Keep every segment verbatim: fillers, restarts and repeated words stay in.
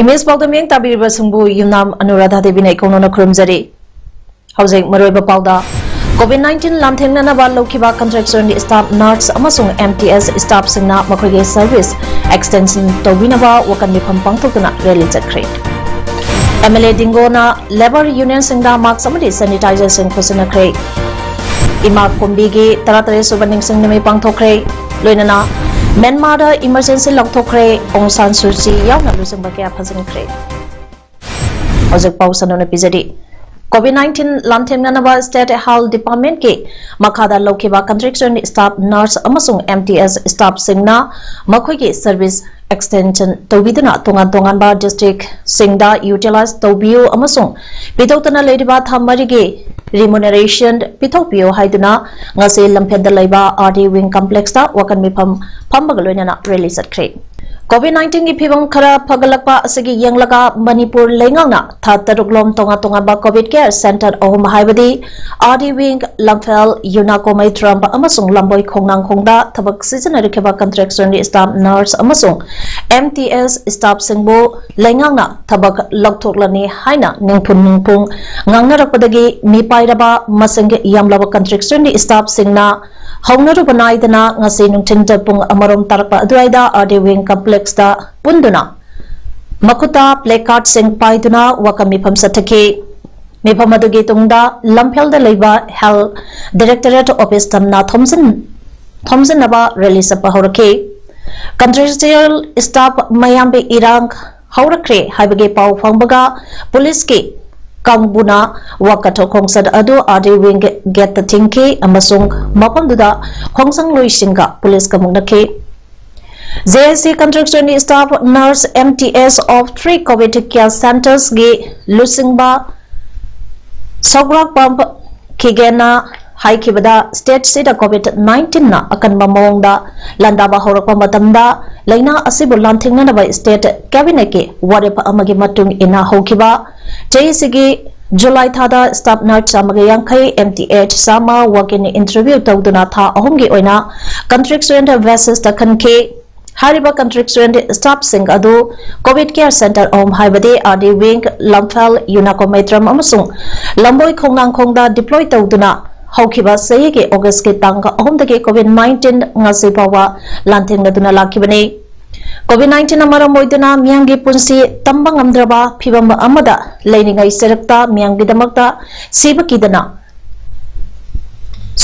Image ꯄꯥꯎꯗꯝ ꯌꯦꯡ ꯇꯥꯕꯤꯔꯤꯕꯁꯤꯡꯕꯨ ꯌꯨꯝꯅꯥꯝ ꯑꯅꯨꯔꯥꯙꯥ ꯗꯦꯕꯤꯅ ꯏꯀꯣꯛꯅꯅ ꯈꯨꯔꯨꯝꯖꯔꯤ꯫ ꯍꯧꯖꯤꯛ ꯃꯔꯨꯑꯣꯏꯕ ꯄꯥꯎꯗ, COVID nineteen ꯂꯥꯟꯊꯦꯡꯅꯅꯕ ꯂꯧꯈꯤꯕ contractual staff, nurse ꯑꯃꯁꯨꯡ M T S staffꯁꯤꯡꯅ ꯃꯈꯣꯏꯒꯤ service extension ꯇꯧꯕꯤꯅꯕ ꯋꯥꯀꯟ ꯃꯤꯐꯝ ꯄꯥꯡꯊꯣꯛꯇꯨꯅ rally ꯆꯠꯈ꯭ꯔꯦ꯫ M L A ꯗꯤꯡꯒꯣꯅ labour unionꯁꯤꯡꯗ mask ꯑꯃꯗꯤ sanitizerꯁꯤꯡ ꯈꯨꯠꯁꯤꯟꯅꯈ꯭ꯔꯦ꯫ ꯏꯃꯥ ꯀꯨꯝꯕꯤꯒꯤ ꯇꯔꯥꯇꯔꯦꯠ ꯁꯨꯕ ꯅꯤꯡꯁꯤꯡ ꯅꯨꯃꯤꯠ ꯄꯥꯡꯊꯣꯛꯈ꯭ꯔꯦ꯫ ꯂꯣꯏꯅꯅ ꯃ꯭ꯌꯥꯟꯃꯥꯔꯗ emergency ꯂꯧꯊꯣꯛꯈ꯭ꯔꯦ꯫ ꯑꯣꯡ ꯁꯥꯟ ꯁꯨ ꯆꯤ ꯌꯥꯎꯅ ꯂꯨꯆꯤꯡꯕ ꯀꯌꯥ ꯐꯥꯖꯤꯟꯈ꯭ꯔꯦ꯫ ꯍꯧꯖꯤꯛ ꯄꯥꯎ ꯁꯟꯗꯣꯛꯅ ꯄꯤꯖꯔꯤ꯫ COVID nineteen ꯂꯥꯟꯊꯦꯡꯅꯅꯕ State Health Departmentꯀꯤ ꯃꯈꯥꯗ ꯂꯧꯈꯤꯕ contractual staff, nurse ꯑꯃꯁꯨꯡ M T S staffꯁꯤꯡꯅ ꯃꯈꯣꯏꯒꯤ service extension ꯇꯧꯕꯤꯗꯨꯅ ꯇꯣꯉꯥꯟ ꯇꯣꯉꯥꯟꯕ districtꯁꯤꯡꯗ utilize ꯇꯧꯕꯤꯌꯨ ꯑꯃꯁꯨꯡ ꯄꯤꯊꯣꯛꯇꯅ ꯂꯩꯔꯤꯕ ꯊꯥ ꯃꯔꯤꯒꯤ remuneration ꯄꯤꯊꯣꯛꯄꯤꯌꯨ ꯍꯥꯏꯗꯨꯅ ꯉꯁꯤ ꯂꯝꯐꯦꯜꯗ ꯂꯩꯕ R D Wing complexꯇ ꯋꯥꯀꯟ ꯃꯤꯐꯝ ꯐꯝꯕꯒ ꯂꯣꯏꯅꯅ rally ꯆꯠꯈ꯭ꯔꯦ꯫ COVID nineteenꯒꯤ ꯐꯤꯕꯝ ꯈꯔ ꯐꯒꯠꯂꯛꯄ ꯑꯁꯤꯒꯤ ꯌꯦꯡꯂꯒ ꯃꯅꯤꯄꯨꯔ ꯂꯩꯉꯥꯛꯅ ꯊꯥ ꯇꯔꯨꯛ ꯂꯣꯝ ꯇꯣꯉꯥꯟ ꯇꯣꯉꯥꯟꯕ COVID care center ꯑꯍꯨꯝ ꯍꯥꯏꯕꯗꯤ R D Wing, ꯂꯝꯐꯦꯜ, ꯌꯨꯅꯥꯀꯣ ꯃꯩꯇ꯭ꯔꯝ ꯑꯃꯁꯨꯡ ꯂꯝꯕꯣꯏ ꯈꯣꯡꯅꯥꯡꯈꯣꯡꯗ ꯊꯕꯛ ꯁꯤꯖꯤꯟꯅꯔꯛꯈꯤꯕ contractual staff, nurse ꯑꯃꯁꯨꯡ M T S staffꯁꯤꯡꯕꯨ ꯂꯩꯉꯥꯛꯅ ꯊꯕꯛ ꯂꯧꯊꯣꯛꯂꯅꯤ ꯍꯥꯏꯅ ꯅꯤꯡꯐꯨ ꯅꯤꯡꯐꯨꯡ ꯉꯥꯡꯅꯔꯛꯄꯗꯒꯤ ꯃꯤꯄꯥꯏꯔꯕ ꯃꯁꯤꯡ ꯌꯥꯝꯂꯕ contractual staffꯁꯤꯡꯅ ꯍꯧꯅꯔꯨꯕ ꯅꯥꯏꯗꯅ ꯉꯁꯤ ꯅꯨꯡꯊꯤꯜ ꯄꯨꯡ ꯑꯃꯔꯣꯝ ꯇꯥꯔꯛꯄ ꯑꯗꯨꯋꯥꯏꯗ R D Wing complexꯇ ꯄꯨꯟꯗꯨꯅ ꯃꯈꯨꯠꯇ placardꯁꯤꯡ ꯄꯥꯏꯗꯨꯅ ꯋꯥꯀꯟ ꯃꯤꯐꯝ ꯆꯠꯊꯈꯤ꯫ ꯃꯤꯐꯝ ꯑꯗꯨꯒꯤ ꯇꯨꯡꯗ ꯂꯝꯐꯦꯜꯗ ꯂꯩꯕ Health Directorate office ꯇꯝꯅ ꯊꯣꯝꯖꯤꯟ-, ꯊꯣꯝꯖꯤꯟꯅꯕ rally ꯆꯠꯄ ꯍꯧꯔꯛꯈꯤ꯫ Contractual staff ꯃꯌꯥꯝꯕꯤ ꯏꯔꯥꯡ ꯍꯧꯔꯛꯈ꯭ꯔꯦ ꯍꯥꯏꯕꯒꯤ ꯄꯥꯎ ꯐꯪꯕꯒ ꯄꯨꯂꯤꯁꯀꯤ ꯀꯥꯡꯕꯨꯅ ꯋꯥꯀꯊꯣꯛ ꯈꯣꯡꯆꯠ ꯑꯗꯨ R D Wing gateꯇ ꯊꯤꯡꯈꯤ ꯑꯃꯁꯨꯡ ꯃꯐꯝꯗꯨꯗ ꯈꯣꯡꯖꯪꯂꯣꯏꯁꯤꯡꯒ ꯄꯨꯂꯤꯁꯀ ꯃꯨꯛꯅꯈꯤ꯫ J I C contractual staff nurse M T S of three COVID care centers ꯒꯤ ꯂꯨꯆꯤꯡꯕ ꯁꯧꯒ꯭ꯔꯥꯛꯄꯝ ꯈꯤꯒꯦꯟꯅ ꯍꯥꯏꯈꯤꯕꯗ, state ꯁꯤꯗ COVID nineteen ꯅ ꯑꯀꯟꯕ ꯃꯑꯣꯡꯗ ꯂꯥꯟꯗꯥꯕ ꯍꯧꯔꯛꯄ ꯃꯇꯝꯗ, ꯂꯥꯏꯅꯥ ꯑꯁꯤꯕꯨ ꯂꯥꯟꯊꯦꯡꯅꯅꯕ state cabinet ꯀꯤ ꯋꯥꯔꯦꯞ ꯑꯃꯒꯤ ꯃꯇꯨꯡ ꯏꯟꯅ ꯍꯧꯈꯤꯕ ꯆꯍꯤꯁꯤꯒꯤ July ꯊꯥꯗ staff nurse ꯆꯥꯝꯃꯒ ꯌꯥꯡꯈꯩ, M T S ꯆꯥꯝꯃ walk-in interview ꯇꯧꯗꯨꯅ ꯊꯥ ꯑꯍꯨꯝꯒꯤ ꯑꯣꯏꯅ contractual basis ꯇ ꯈꯟꯈꯤ꯫ ꯍꯥꯏꯔꯤꯕ contractual staff ꯁꯤꯡ ꯑꯗꯨ COVID care center ꯑꯍꯨꯝ, ꯍꯥꯏꯕꯗꯤ R D wing, ꯂꯝꯐꯦꯜ, ꯌꯨꯅꯥꯀꯣ ꯃꯩꯇ꯭ꯔꯝ ꯑꯃꯁꯨꯡ ꯂꯝꯕꯣꯏ ꯈꯣꯡꯅꯥꯡꯈꯣꯡꯗ deploy ꯇꯧꯗꯨꯅ ꯍꯧꯈꯤꯕ ꯆꯍꯤꯒꯤ August ꯀꯤ ꯇꯥꯡ ꯑꯍꯨꯝꯗꯒꯤ COVID nineteen ꯉꯁꯤ ꯐꯥꯎꯕ ꯂꯥꯟꯊꯦꯡꯅꯗꯨꯅ ꯂꯥꯛꯈꯤꯕꯅꯤ꯫ COVID nineteen ꯅ ꯃꯔꯝ ꯑꯣꯏꯗꯨꯅ ꯃꯤꯌꯥꯝꯒꯤ ꯄꯨꯟꯁꯤ ꯇꯝꯕ ꯉꯝꯗ꯭ꯔꯕ ꯐꯤꯚꯝ ꯑꯃꯗ ꯂꯩꯔꯤꯉꯩ ꯆꯩꯔꯛꯇ ꯃꯤꯌꯥꯝꯒꯤꯗꯃꯛꯇ ꯁꯤꯕ ꯀꯤꯗꯅ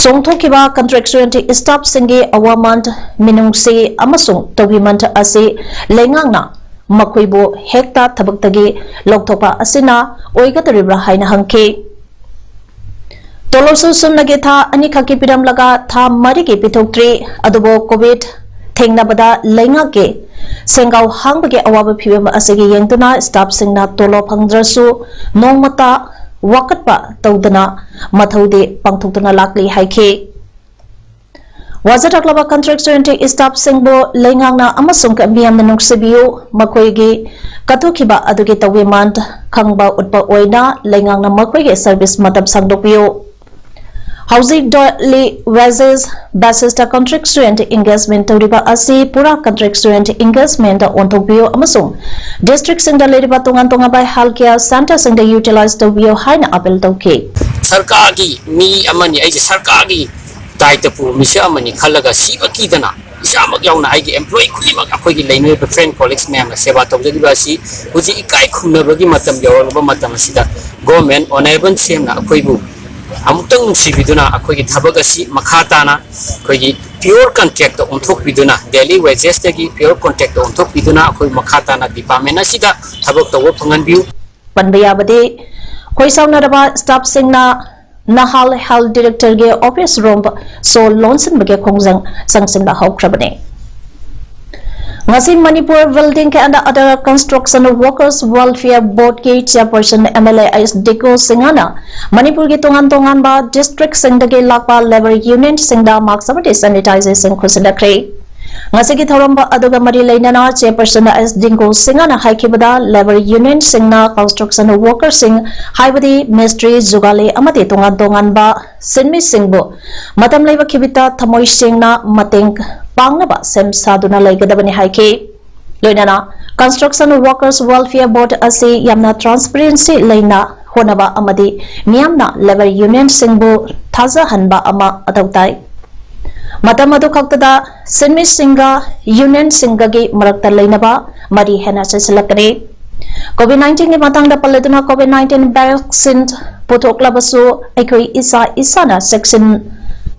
ꯆꯣꯡꯊꯣꯛꯈꯤꯕ contractual staff ꯁꯤꯡꯒꯤ ꯑꯋꯥꯃꯟ, ꯃꯤꯅꯨꯡꯁꯤ ꯑꯃꯁꯨꯡ ꯇꯧꯕꯤꯃꯟ ꯑꯁꯤ ꯂꯩꯉꯥꯛꯅ ꯃꯈꯣꯏꯕꯨ ꯍꯦꯛꯇ ꯊꯕꯛꯇꯒꯤ ꯂꯧꯊꯣꯛꯄ ꯑꯁꯤꯅ ꯑꯣꯏꯒꯗꯧꯔꯤꯕ꯭ꯔꯥ ꯍꯥꯏꯅ ꯍꯪꯈꯤ꯫ ꯇꯣꯂꯣꯞꯁꯨ ꯁꯨꯞꯅꯒꯤ ꯊꯥ ꯑꯅꯤꯈꯛꯀꯤ ꯄꯤꯔꯝꯂꯒ ꯊꯥ ꯃꯔꯤꯒꯤ ꯄꯤꯊꯣꯛꯇ꯭ꯔꯤ꯫ ꯑꯗꯨꯕꯨ COVID ꯊꯦꯡꯅꯕꯗ ꯂꯩꯉꯥꯛꯀꯤ ꯁꯦꯟꯒꯥꯎ ꯍꯥꯡꯕꯒꯤ ꯑꯋꯥꯕ ꯐꯤꯚꯝ ꯑꯁꯤꯒꯤ ꯌꯦꯡꯗꯨꯅ staff ꯁꯤꯡꯅ ꯇꯣꯂꯣꯞ ꯐꯪꯗ꯭ꯔꯁꯨ ꯅꯣꯡꯃꯇ ꯋꯥꯀꯠꯄ ꯇꯧꯗꯅ ꯃꯊꯧꯗꯤ ꯄꯥꯡꯊꯣꯛꯇꯨꯅ ꯂꯥꯛꯂꯤ ꯍꯥꯏꯈꯤ꯫ ꯋꯥꯖꯔꯛꯂꯕ contractual staff ꯁꯤꯡꯕꯨ ꯂꯩꯉꯥꯛꯅ ꯑꯃꯁꯨꯡ ꯃꯤꯌꯥꯝꯅ ꯅꯨꯡꯁꯤꯕꯤꯌꯨ꯫ ꯃꯈꯣꯏꯒꯤ ꯀꯠꯊꯣꯛꯈꯤꯕ ꯑꯗꯨꯒꯤ ꯇꯧꯕꯤꯃꯜ ꯈꯪꯕ ꯎꯠꯄ ꯑꯣꯏꯅ ꯂꯩꯉꯥꯛꯅ ꯃꯈꯣꯏꯒꯤ service ꯃꯇꯝ ꯁꯥꯡꯗꯣꯛꯄꯤꯌꯨ꯫ ꯍꯧꯖꯤꯛ daily wages basis ꯇ contractual engagement ꯇꯧꯔꯤꯕ ꯑꯁꯤ ꯄꯨꯔꯥ contractual engagement ꯇ ꯑꯣꯟꯊꯣꯛꯄꯤꯌꯨ ꯑꯃꯁꯨꯡ district ꯁꯤꯡꯗ ꯂꯩꯔꯤꯕ ꯇꯣꯉꯥꯟ ꯇꯣꯉꯥꯟꯕ health care center ꯁꯤꯡꯗ utilize ꯇꯧꯕꯤꯌꯨ ꯍꯥꯏꯅ appeal ꯇꯧꯈꯤ꯫ ꯁꯔꯀꯥꯔꯒꯤ ꯃꯤ ꯑꯃꯅꯤ, ꯑꯩꯁꯦ ꯁꯔꯀꯥꯔꯒꯤ ꯗꯥꯏꯇ ꯄꯨꯕ ꯃꯤꯁꯛ ꯑꯃꯅꯤ ꯈꯜꯂꯒ ꯁꯤꯕ ꯀꯤꯗꯅ ꯏꯁꯥꯃꯛ ꯌꯥꯎꯅ ꯑꯩꯒꯤ employee ꯈꯨꯗꯤꯡꯃꯛ, ꯑꯩꯈꯣꯏꯒꯤ ꯂꯩꯅꯔꯤꯕ friend colleagues ꯃꯌꯥꯝꯅ ꯁꯦꯕꯥ ꯇꯧꯖꯔꯤꯕ ꯑꯁꯤ ꯍꯧꯖꯤꯛ ꯏꯀꯥꯏ ꯈꯨꯝꯅꯕꯒꯤ ꯃꯇꯝ ꯌꯧꯔꯛꯂꯕ ꯃꯇꯝ ꯑꯁꯤꯗ government honourable C M ꯅ ꯑꯩꯈꯣꯏꯕꯨ ꯑꯃꯨꯛꯇꯪ ꯅꯨꯡꯁꯤꯕꯤꯗꯨꯅ ꯑꯩꯈꯣꯏꯒꯤ ꯊꯕꯛ ꯑꯁꯤ ꯃꯈꯥ ꯇꯥꯅ ꯑꯩꯈꯣꯏꯒꯤ pure contract ꯇ ꯑꯣꯟꯊꯣꯛꯄꯤꯗꯨꯅ, daily wages ꯇꯒꯤ pure contract ꯇ ꯑꯣꯟꯊꯣꯛꯄꯤꯗꯨꯅ ꯑꯩꯈꯣꯏ ꯃꯈꯥ ꯇꯥꯅ department ꯑꯁꯤꯗ ꯊꯕꯛ ꯇꯧꯕ ꯐꯪꯍꯟꯕꯤꯌꯨ꯫ ꯄꯟꯕ ꯌꯥꯕꯗꯤ, ꯈꯣꯏꯁꯥꯎꯅꯔꯕ staff ꯁꯤꯡꯅ ꯅꯍꯥꯜ health director ꯒꯤ office ꯔꯣꯝ ꯁꯣ ꯂꯣꯟꯁꯤꯟꯕꯒꯤ ꯈꯣꯡꯖꯪ ꯆꯪꯁꯤꯟꯕ ꯍꯧꯈ꯭ꯔꯕꯅꯤ꯫ ꯉꯁꯤ Manipur Building and Other Construction Workers Welfare Board ꯀꯤ Chairperson MLA S ꯗꯤꯡꯒꯣ ꯁꯤꯡꯍꯅ ꯃꯅꯤꯄꯨꯔꯒꯤ ꯇꯣꯉꯥꯟ ꯇꯣꯉꯥꯟꯕ district ꯁꯤꯡꯗꯒꯤ ꯂꯥꯛꯄ labour union ꯁꯤꯡꯗ mask ꯑꯃꯗꯤ sanitizer ꯁꯤꯡ ꯈꯨꯠꯁꯤꯟꯅꯈ꯭ꯔꯦ꯫ ꯉꯁꯤꯒꯤ ꯊꯧꯔꯝ ꯑꯗꯨꯒ ꯃꯔꯤ ꯂꯩꯅꯅ Chairperson S ꯗꯤꯡꯒꯣ ꯁꯤꯡꯍꯅ ꯍꯥꯏꯈꯤꯕꯗ, labour union ꯁꯤꯡꯅ construction worker ꯁꯤꯡ, ꯍꯥꯏꯕꯗꯤ ꯃꯤꯁꯇ꯭ꯔꯤ, ꯖꯨꯒꯥꯂꯤ ꯑꯃꯗꯤ ꯇꯣꯉꯥꯟ ꯇꯣꯉꯥꯟꯕ ꯁꯤꯟꯃꯤꯁꯤꯡꯕꯨ ꯃꯇꯝ ꯂꯩꯕ ꯈꯤꯕꯤꯛꯇ ꯊꯃꯣꯏ ꯁꯦꯡꯅ ꯃꯇꯦꯡ ꯄꯥꯡꯅꯕ ꯁꯦꯝ ꯁꯥꯗꯨꯅ ꯂꯩꯒꯗꯕꯅꯤ ꯍꯥꯏꯈꯤ꯫ ꯂꯣꯏꯅꯅ Construction Workers Welfare Board ꯑꯁꯤ ꯌꯥꯝꯅ transparency ꯂꯩꯅ ꯍꯣꯠꯅꯕ ꯑꯃꯗꯤ ꯃꯤꯌꯥꯝꯅ labour union ꯁꯤꯡꯕꯨ ꯊꯥꯖꯍꯟꯕ ꯑꯃ ꯃꯊꯧ ꯇꯥꯏ꯫ ꯃꯇꯝ ꯑꯗꯨ ꯈꯛꯇꯗ ꯁꯤꯟꯃꯤꯁꯤꯡꯒ union ꯁꯤꯡꯒꯒꯤ ꯃꯔꯛꯇ ꯂꯩꯅꯕ ꯃꯔꯤ ꯍꯦꯟꯅ ꯆꯦꯠꯁꯤꯜꯂꯛꯀꯅꯤ꯫ COVID nineteen ꯒꯤ ꯃꯇꯥꯡꯗ ꯄꯜꯂꯗꯨꯅ, COVID nineteen vaccine ꯄꯨꯊꯣꯛꯂꯕꯁꯨ ꯑꯩꯈꯣꯏ ꯏꯁꯥ ꯏꯁꯥꯅ ꯆꯦꯛꯁꯤꯟ-,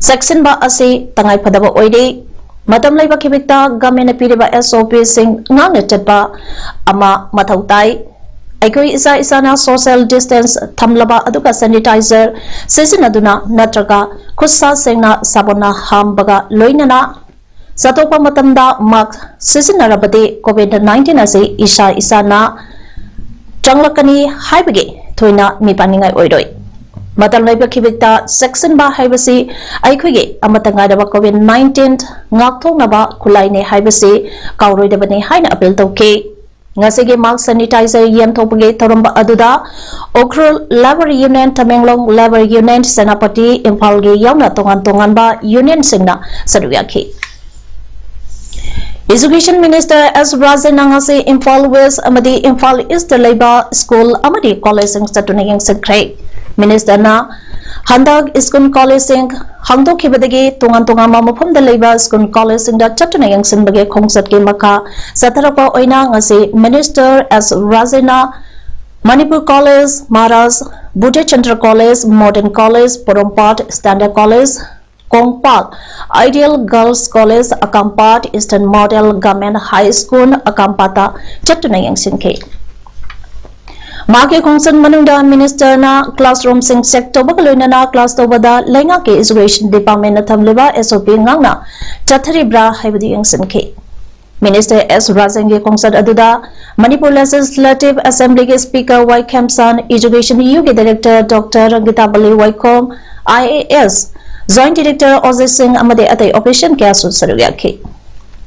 ꯆꯦꯛꯁꯤꯟꯕ ꯑꯁꯤ ꯇꯉꯥꯏꯐꯗꯕ ꯑꯣꯏꯔꯦ꯫ ꯃꯇꯝ ꯂꯩꯕ ꯈꯤꯕꯤꯛꯇ government ꯅ ꯄꯤꯔꯤꯕ SOP ꯁꯤꯡ ꯉꯥꯛꯅ ꯆꯠꯄ ꯑꯃ ꯃꯊꯧ ꯇꯥꯏ꯫ ꯑꯩꯈꯣꯏ ꯏꯁꯥ ꯏꯁꯥꯅ social distance ꯊꯝꯂꯕ ꯑꯗꯨꯒ sanitizer ꯁꯤꯖꯤꯟꯅꯗꯨꯅ ꯅꯠꯇ꯭ꯔꯒ ꯈꯨꯠ ꯁꯥ ꯁꯦꯡꯅ ꯁꯥꯄꯣꯟꯅ ꯍꯥꯝꯕꯒ ꯂꯣꯏꯅꯅ ꯆꯠꯊꯣꯛꯄ ꯃꯇꯝꯗ mask ꯁꯤꯖꯤꯟꯅꯔꯕꯗꯤ COVID nineteen ꯑꯁꯤ ꯏꯁꯥ ꯏꯁꯥꯅ ꯆꯪꯂꯛꯀꯅꯤ ꯍꯥꯏꯕꯒꯤ ꯊꯣꯏꯅ ꯃꯤꯄꯥꯟꯅꯤꯡꯉꯥꯏ ꯑꯣꯏꯔꯣꯏ꯫ ꯃꯇꯝ ꯂꯩꯕ ꯈꯤꯕꯤꯛꯇ ꯆꯦꯛꯁꯤꯟꯕ ꯍꯥꯏꯕꯁꯤ ꯑꯩꯈꯣꯏꯒꯤ ꯑꯃꯠꯇ ꯉꯥꯏꯔꯕ COVID nineteen ꯉꯥꯛꯊꯣꯛꯅꯕ ꯈꯨꯠꯂꯥꯏꯅꯤ ꯍꯥꯏꯕꯁꯤ ꯀꯥꯎꯔꯣꯏꯗꯕꯅꯤ ꯍꯥꯏꯅ appeal ꯇꯧꯈꯤ꯫ ꯉꯁꯤꯒꯤ mask sanitizer ꯌꯦꯟꯊꯣꯛꯄꯒꯤ ꯊꯧꯔꯝ ꯑꯗꯨꯗ Ukhrul labour union, Tamenglong labour union, Senapati, ꯏꯝꯐꯥꯜꯒꯤ ꯌꯥꯎꯅ ꯇꯣꯉꯥꯟ ꯇꯣꯉꯥꯟꯕ union ꯁꯤꯡꯅ ꯁꯔꯨꯛ ꯌꯥꯈꯤ꯫ Education Minister S ꯔꯥꯖꯦꯟꯅ ꯉꯁꯤ ꯏꯝꯐꯥꯜ West ꯑꯃꯗꯤ ꯏꯝꯐꯥꯜ East ꯇ ꯂꯩꯕ school ꯑꯃꯗꯤ college ꯁꯤꯡ ꯆꯠꯇꯨꯅ ꯌꯦꯡꯁꯤꯟꯈ꯭ꯔꯦ꯫ Minister ꯅ ꯍꯟꯗꯛ school college ꯁꯤꯡ ꯍꯥꯡꯗꯣꯛꯈꯤꯕꯗꯒꯤ ꯇꯣꯉꯥꯟ ꯇꯣꯉꯥꯟꯕ ꯃꯐꯝꯗ ꯂꯩꯕ school college ꯁꯤꯡꯗ ꯆꯠꯇꯨꯅ ꯌꯦꯡꯁꯤꯟꯕꯒꯤ ꯈꯣꯡꯆꯠꯀꯤ ꯃꯈꯥ ꯆꯠꯊꯔꯛꯄ ꯑꯣꯏꯅ ꯉꯁꯤ Minister S ꯔꯥꯖꯦꯟꯅ Manipur College, Maharaj Budhachandra College, Modern College, ꯄꯣꯔꯣꯝꯄꯥꯠ Standard College, Kongpal Ideal Girls College, ꯑꯀꯥꯝꯄꯥꯠ Eastern Model Government High School, ꯑꯀꯥꯝꯄꯥꯠꯇ ꯆꯠꯇꯨꯅ ꯌꯦꯡꯁꯤꯟꯈꯤ꯫ ꯃꯍꯥꯛꯀꯤ ꯈꯣꯡꯆꯠ ꯃꯅꯨꯡꯗ Minister ꯅ classroom ꯁꯤꯡ check ꯇꯧꯕꯒ ꯂꯣꯏꯅꯅ class ꯇꯧꯕꯗ ꯂꯩꯉꯥꯛꯀꯤ Education Department ꯅ ꯊꯝꯂꯤꯕ SOP ꯉꯥꯛꯅ ꯆꯠꯊꯔꯤꯕ꯭ꯔꯥ ꯍꯥꯏꯕꯗꯨ ꯌꯦꯡꯁꯤꯟꯈꯤ꯫ Minister S Rajenꯒꯤ ꯈꯣꯡꯆꯠ ꯑꯗꯨꯗ Manipur Legislative Assemblyꯒꯤ Speaker Y Khemsan, Education U ꯒꯤ Director Doctor Rangitabali Waikhom, I A S, Joint Director Ajay Singh ꯑꯃꯗꯤ ꯑꯇꯩ official ꯀꯌꯥꯁꯨ ꯁꯔꯨꯛ ꯌꯥꯈꯤ꯫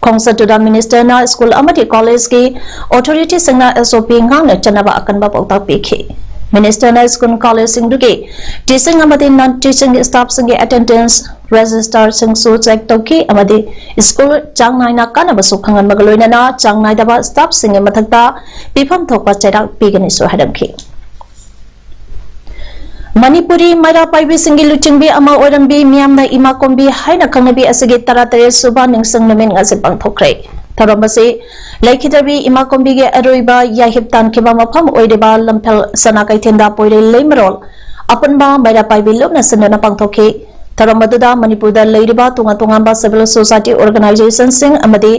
ꯈꯣꯡꯆꯠꯇꯨꯗ Ministerꯅ school ꯑꯃꯗꯤ collegeꯀꯤ authorityꯁꯤꯡꯅ S O P ꯉꯥꯛꯅ ꯆꯠꯅꯕ ꯑꯀꯟꯕ ꯄꯥꯎꯇꯥꯛ ꯄꯤꯈꯤ꯫ Ministerꯅ school collegeꯁꯤꯡꯗꯨꯒꯤ teaching ꯑꯃꯗꯤ non teaching staffꯁꯤꯡꯒꯤ attendance registerꯁꯤꯡꯁꯨ check ꯇꯧꯈꯤ ꯑꯃꯗꯤ school ꯆꯥꯡ ꯅꯥꯏꯅ ꯀꯥꯟꯅꯕꯁꯨ ꯈꯪꯍꯟꯕꯒ ꯂꯣꯏꯅꯅ ꯆꯥꯡ ꯅꯥꯏꯗꯕ staffꯁꯤꯡꯒꯤ ꯃꯊꯛꯇ ꯄꯤꯐꯝ ꯊꯣꯛꯄ ꯆꯩꯔꯥꯛ ꯄꯤꯒꯅꯤꯁꯨ ꯍꯥꯏꯔꯝꯈꯤ꯫ ꯃꯅꯤꯄꯨꯔꯤ ꯃꯩꯔꯥ ꯄꯥꯏꯕꯤꯁꯤꯡꯒꯤ ꯂꯨꯆꯤꯡꯕꯤ ꯑꯃ ꯑꯣꯏꯔꯝꯕꯤ ꯃꯤꯌꯥꯝꯅ ꯏꯃꯥ ꯀꯣꯝꯕꯤ ꯍꯥꯏꯅ ꯈꯪꯅꯕꯤ ꯑꯁꯤꯒꯤ ꯇꯔꯥꯇꯔꯦꯠ ꯁꯨꯕ ꯅꯤꯡꯁꯤꯡ ꯅꯨꯃꯤꯠ ꯉꯁꯤ ꯄꯥꯡꯊꯣꯛꯈ꯭ꯔꯦ꯫ ꯊꯧꯔꯝ ꯑꯁꯤ ꯂꯩꯈꯤꯗ꯭ꯔꯕꯤ ꯏꯃꯥ ꯀꯣꯝꯕꯤꯒꯤ ꯑꯔꯣꯏꯕ ꯌꯥꯍꯤꯞ ꯇꯥꯟꯈꯤꯕ ꯃꯐꯝ ꯑꯣꯏꯔꯤꯕ ꯂꯝꯐꯦꯜ ꯁꯅꯥ ꯀꯩꯊꯦꯜꯗ ꯄꯣꯏꯔꯩ ꯂꯩꯃꯔꯣꯜ ꯑꯄꯨꯟꯕ ꯃꯩꯔꯥ ꯄꯥꯏꯕꯤ ꯂꯨꯞꯅ ꯁꯤꯟꯗꯨꯅ ꯄꯥꯡꯊꯣꯛꯈꯤ꯫ ꯊꯧꯔꯝ ꯑꯗꯨꯗ ꯃꯅꯤꯄꯨꯔꯗ ꯂꯩꯔꯤꯕ ꯇꯣꯉꯥꯟ ꯇꯣꯉꯥꯟꯕ civil society organizationꯁꯤꯡ ꯑꯃꯗꯤ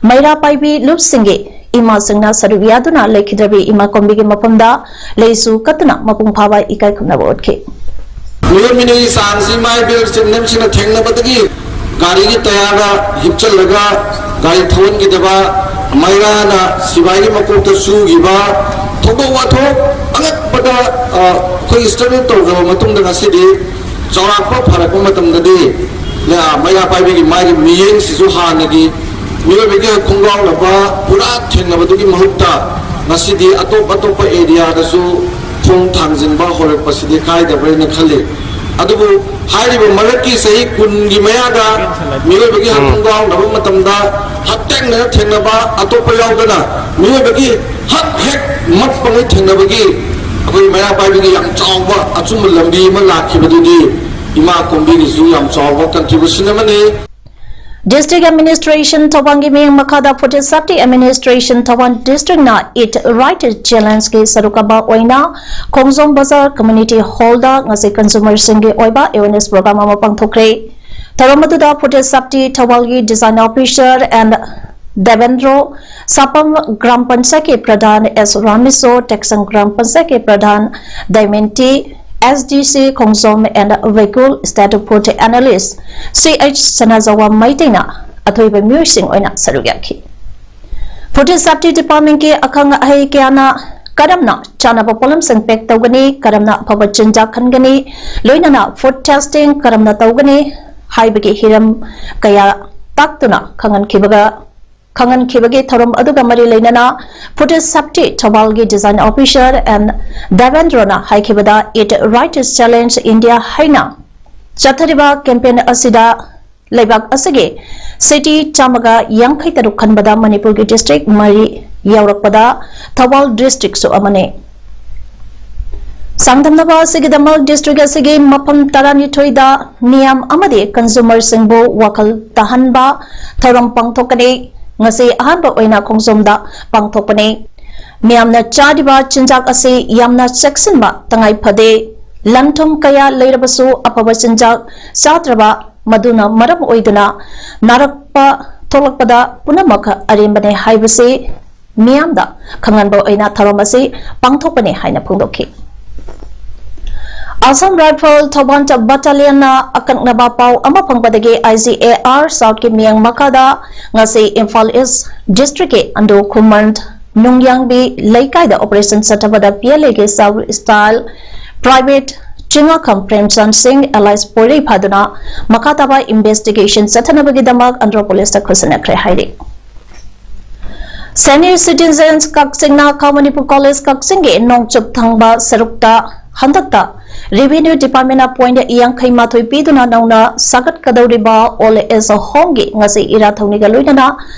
ꯃꯩꯔꯥ ꯄꯥꯏꯕꯤ ꯂꯨꯞꯁꯤꯡꯒꯤ ꯏꯃꯥꯁꯤꯡꯅ ꯁꯔꯨꯛ ꯌꯥꯗꯨꯅ ꯂꯩꯈꯤꯗ꯭ꯔꯕꯤ ꯏꯃꯥ ꯀꯣꯝꯕꯤꯒꯤ ꯃꯐꯝꯗ ꯂꯩꯁꯨ ꯀꯠꯇꯨꯅ ꯃꯄꯨꯡ ꯐꯥꯕ ꯏꯀꯥꯏ ꯈꯨꯝꯅꯕ ꯎꯠꯈꯤ꯫ ꯃꯤꯑꯣꯠ ꯃꯤꯅꯩꯒꯤ ꯆꯥꯡꯁꯤ ꯏꯃꯥ ꯏꯕꯦꯜ ꯆꯤꯡꯅꯕꯁꯤꯡꯅ ꯊꯦꯡꯅꯕꯗꯒꯤ ꯒꯥꯔꯤꯒꯤ ꯇꯌꯥꯔꯗ ꯍꯤꯞꯆꯜꯂꯒ ꯒꯥꯔꯤ ꯊꯧꯍꯟꯈꯤꯗꯕ, ꯃꯩꯔꯥꯅ ꯁꯤꯕꯥꯏꯒꯤ ꯃꯀꯣꯛꯇ ꯆꯨꯈꯤꯕ ꯊꯧꯗꯣꯛ ꯋꯥꯊꯣꯛ ꯑꯉꯛꯄꯗ, ꯑ, ꯑꯩꯈꯣꯏ study ꯇꯧꯈ꯭ꯔꯕ ꯃꯇꯨꯡꯗ ꯉꯁꯤꯗꯤ ꯆꯥꯎꯔꯥꯛꯄ ꯐꯔꯛꯄ ꯃꯇꯝꯗꯗꯤ, ꯑ, ꯃꯩꯔꯥ ꯄꯥꯏꯕꯤꯒꯤ ꯃꯥꯒꯤ ꯃꯤꯠꯌꯦꯡꯁꯤꯁꯨ ꯍꯥꯟꯅꯒꯤ ꯃꯤꯑꯣꯏꯕꯒꯤ ꯈꯣꯡꯒꯥꯎꯅꯕ ꯄꯨꯔꯥ ꯊꯦꯡꯅꯕꯗꯨꯒꯤ ꯃꯍꯨꯠꯇ ꯉꯁꯤꯗꯤ ꯑꯇꯣꯞ ꯑꯇꯣꯞꯄ areaꯗꯁꯨ ꯈꯣꯡ ꯊꯥꯡꯖꯤꯟꯕ ꯍꯧꯔꯛꯄꯁꯤꯗꯤ ꯀꯥꯏꯗꯕ꯭ꯔꯅ ꯈꯜꯂꯤ꯫ ꯑꯗꯨꯕꯨ ꯍꯥꯏꯔꯤꯕ ꯃꯔꯛꯀꯤ ꯆꯍꯤ ꯀꯨꯟꯒꯤ ꯃꯌꯥꯗ ꯃꯤꯑꯣꯏꯕꯒꯤ ꯎꯝ꯫ ꯈꯣꯡꯒꯥꯎꯅꯕ ꯃꯇꯝꯗ ꯍꯛꯊꯦꯡꯅꯅ ꯊꯦꯡꯅꯕ ꯑꯇꯣꯞꯄ ꯌꯥꯎꯗꯅ ꯃꯤꯑꯣꯏꯕꯒꯤ ꯍꯛ ꯍꯦꯛ ꯃꯠꯄꯉꯩ ꯊꯦꯡꯅꯕꯒꯤ ꯑꯩꯈꯣꯏ ꯃꯩꯔꯥ ꯄꯥꯏꯕꯤꯒꯤ ꯌꯥꯝ ꯆꯥꯎꯕ ꯑꯆꯨꯝꯕ ꯂꯝꯕꯤ ꯑꯃ ꯂꯥꯛꯈꯤꯕꯗꯨꯗꯤ ꯏꯃꯥ ꯀꯣꯝꯕꯤꯒꯤꯁꯨ ꯌꯥꯝ ꯆꯥꯎꯕ contribution ꯑꯃꯅꯤ꯫ District Administration ꯊꯧꯕꯥꯜꯒꯤ ꯃꯤꯠꯌꯦꯡ ꯃꯈꯥꯗ Food Safety Administration Thoubal Districtꯅ Eat Right Challengeꯀꯤ ꯁꯔꯨꯛ ꯑꯃ ꯑꯣꯏꯅ ꯈꯣꯡꯖꯣꯝ ꯕꯖꯥꯔ Community Hallꯗ ꯉꯁꯤ consumerꯁꯤꯡꯒꯤ ꯑꯣꯏꯕ awareness program ꯑꯃ ꯄꯥꯡꯊꯣꯛꯈ꯭ꯔꯦ꯫ ꯊꯧꯔꯝ ꯑꯗꯨꯗ Food Safety ꯊꯧꯕꯥꯜꯒꯤ Design Officer and Debendro, Sapam gram ꯄꯟꯆꯥꯌꯠꯀꯤ ꯄ꯭ꯔꯙꯥꯟ ꯑꯦꯁ ꯔꯥꯃꯦꯁꯣ, ꯇꯦꯛꯁꯪ ꯒ꯭ꯔꯥꯝ ꯄꯟꯆꯥꯌꯠꯀꯤ pradhan Daimenti, S D C Khongjom and ꯋꯩꯀꯨꯜ, State Food Analyst C H Sanajawa ꯃꯩꯇꯩꯅ ꯑꯊꯣꯏꯕ ꯃꯤꯑꯣꯏꯁꯤꯡ ꯑꯣꯏꯅ ꯁꯔꯨꯛ ꯌꯥꯈꯤ꯫ Food and Safety Department ꯀꯤ ꯑꯈꯪ ꯑꯍꯩ ꯀꯌꯥꯅ ꯀꯔꯝꯅ ꯆꯥꯅꯕ ꯄꯣꯠꯂꯝꯁꯤꯡ pack ꯇꯧꯒꯅꯤ, ꯀꯔꯝꯅ ꯑꯐꯕ ꯆꯤꯟꯖꯥꯛ ꯈꯟꯒꯅꯤ, ꯂꯣꯏꯅꯅ food testing ꯀꯔꯝꯅ ꯇꯧꯒꯅꯤ ꯍꯥꯏꯕꯒꯤ ꯍꯤꯔꯝ ꯀꯌꯥ ꯇꯥꯛꯇꯨꯅ ꯈꯪꯍꯟꯈꯤꯕꯒ ꯈꯪꯍꯟꯈꯤꯕꯒꯤ ꯊꯧꯔꯝ ꯑꯗꯨꯒ ꯃꯔꯤ ꯂꯩꯅꯅ Food and Safety ꯊꯧꯕꯥꯜꯒꯤ Design Officer N ꯗꯦꯕꯦꯟꯗ꯭ꯔꯣꯅ ꯍꯥꯏꯈꯤꯕꯗ Eat Right Challenge India ꯍꯥꯏꯅ ꯆꯠꯊꯔꯤꯕ campaign ꯑꯁꯤꯗ ꯂꯩꯕꯥꯛ ꯑꯁꯤꯒꯤ city ꯆꯥꯝꯃꯒ ꯌꯥꯡꯈꯩ ꯇꯔꯨꯛ ꯈꯟꯕꯗ ꯃꯅꯤꯄꯨꯔꯒꯤ district ꯃꯔꯤ ꯌꯥꯎꯔꯛꯄꯗ ꯊꯧꯕꯥꯜ district ꯁꯨ ꯑꯃꯅꯤ꯫ ꯆꯥꯡꯗꯝꯅꯕ ꯑꯁꯤꯒꯤꯗꯃꯛ district ꯑꯁꯤꯒꯤ ꯃꯐꯝ ꯇꯔꯥꯅꯤꯊꯣꯏꯗ ꯃꯤꯌꯥꯝ ꯑꯃꯗꯤ consumer ꯁꯤꯡꯕꯨ ꯋꯥꯈꯜ ꯇꯥꯍꯟꯕ ꯊꯧꯔꯝ ꯄꯥꯡꯊꯣꯛꯀꯅꯤ꯫ ꯉꯁꯤ ꯑꯍꯥꯟꯕ ꯑꯣꯏꯅ ꯈꯣꯡꯖꯣꯝꯗ ꯄꯥꯡꯊꯣꯛꯄꯅꯤ꯫ ꯃꯤꯌꯥꯝꯅ ꯆꯥꯔꯤꯕ ꯆꯤꯟꯖꯥꯛ ꯑꯁꯤ ꯌꯥꯝꯅ ꯆꯦꯛꯁꯤꯟꯕ ꯇꯉꯥꯏ ꯐꯗꯦ꯫ ꯂꯟ ꯊꯨꯝ ꯀꯌꯥ ꯂꯩꯔꯕꯁꯨ ꯑꯐꯕ ꯆꯤꯟꯖꯥꯛ ꯆꯥꯗ꯭ꯔꯕ ꯃꯗꯨꯅ ꯃꯔꯝ ꯑꯣꯏꯗꯨꯅ ꯅꯥꯔꯛꯄ ꯊꯣꯛꯂꯛꯄꯗ ꯄꯨꯝꯅꯃꯛ ꯑꯔꯦꯝꯕꯅꯦ ꯍꯥꯏꯕꯁꯤ ꯃꯤꯌꯥꯝꯗ ꯈꯪꯍꯟꯕ ꯑꯣꯏꯅ ꯊꯧꯔꯝ ꯑꯁꯤ ꯄꯥꯡꯊꯣꯛꯄꯅꯤ ꯍꯥꯏꯅ ꯐꯣꯡꯗꯣꯛꯈꯤ꯫ Assam Rifle ꯊꯧꯕꯥꯜ Battalion ꯅ ꯑꯀꯛꯅꯕ ꯄꯥꯎ ꯑꯃ ꯐꯪꯕꯗꯒꯤ I G A R South ꯀꯤ ꯃꯤꯠꯌꯦꯡ ꯃꯈꯥꯗ ꯉꯁꯤ ꯏꯝꯐꯥꯜ East district ꯀꯤ ꯑꯟꯗ꯭ꯔꯣ ꯈꯨꯃꯟ ꯅꯨꯡꯌꯥꯡꯕꯤ ꯂꯩꯀꯥꯏꯗ operation ꯆꯠꯊꯕꯗ P L A ꯒꯤ South Style Private ꯆꯤꯡꯉꯥꯈꯝ ꯄ꯭ꯔꯦꯝꯆꯟ ꯁꯤꯡ alias ꯄꯣꯏꯔꯩ ꯐꯥꯗꯨꯅ ꯃꯈꯥ ꯇꯥꯕ investigation ꯆꯠꯊꯅꯕꯒꯤꯗꯃꯛ ꯑꯟꯗ꯭ꯔꯣ police ꯇ ꯈꯨꯠꯁꯤꯟꯅꯈ꯭ꯔꯦ ꯍꯥꯏꯔꯤ꯫ Senior Citizens ꯀꯛꯆꯤꯡꯅ ꯈꯥ ꯃꯅꯤꯄꯨꯔ College ꯀꯛꯆꯤꯡꯒꯤ ꯅꯣꯡꯆꯨꯞ ꯊꯪꯕ ꯁꯔꯨꯛꯇ ꯍꯟꯗꯛꯇ Revenue Department ꯅ point ꯌꯥꯡꯈꯩ ꯃꯥꯊꯣꯏ ꯄꯤꯗꯨꯅ ꯅꯧꯅ ꯁꯥꯒꯠꯀꯗꯧꯔꯤꯕ Old Age Home ꯒꯤ ꯉꯁꯤ ꯏꯔꯥ ꯊꯧꯅꯤꯒ ꯂꯣꯏꯅꯅ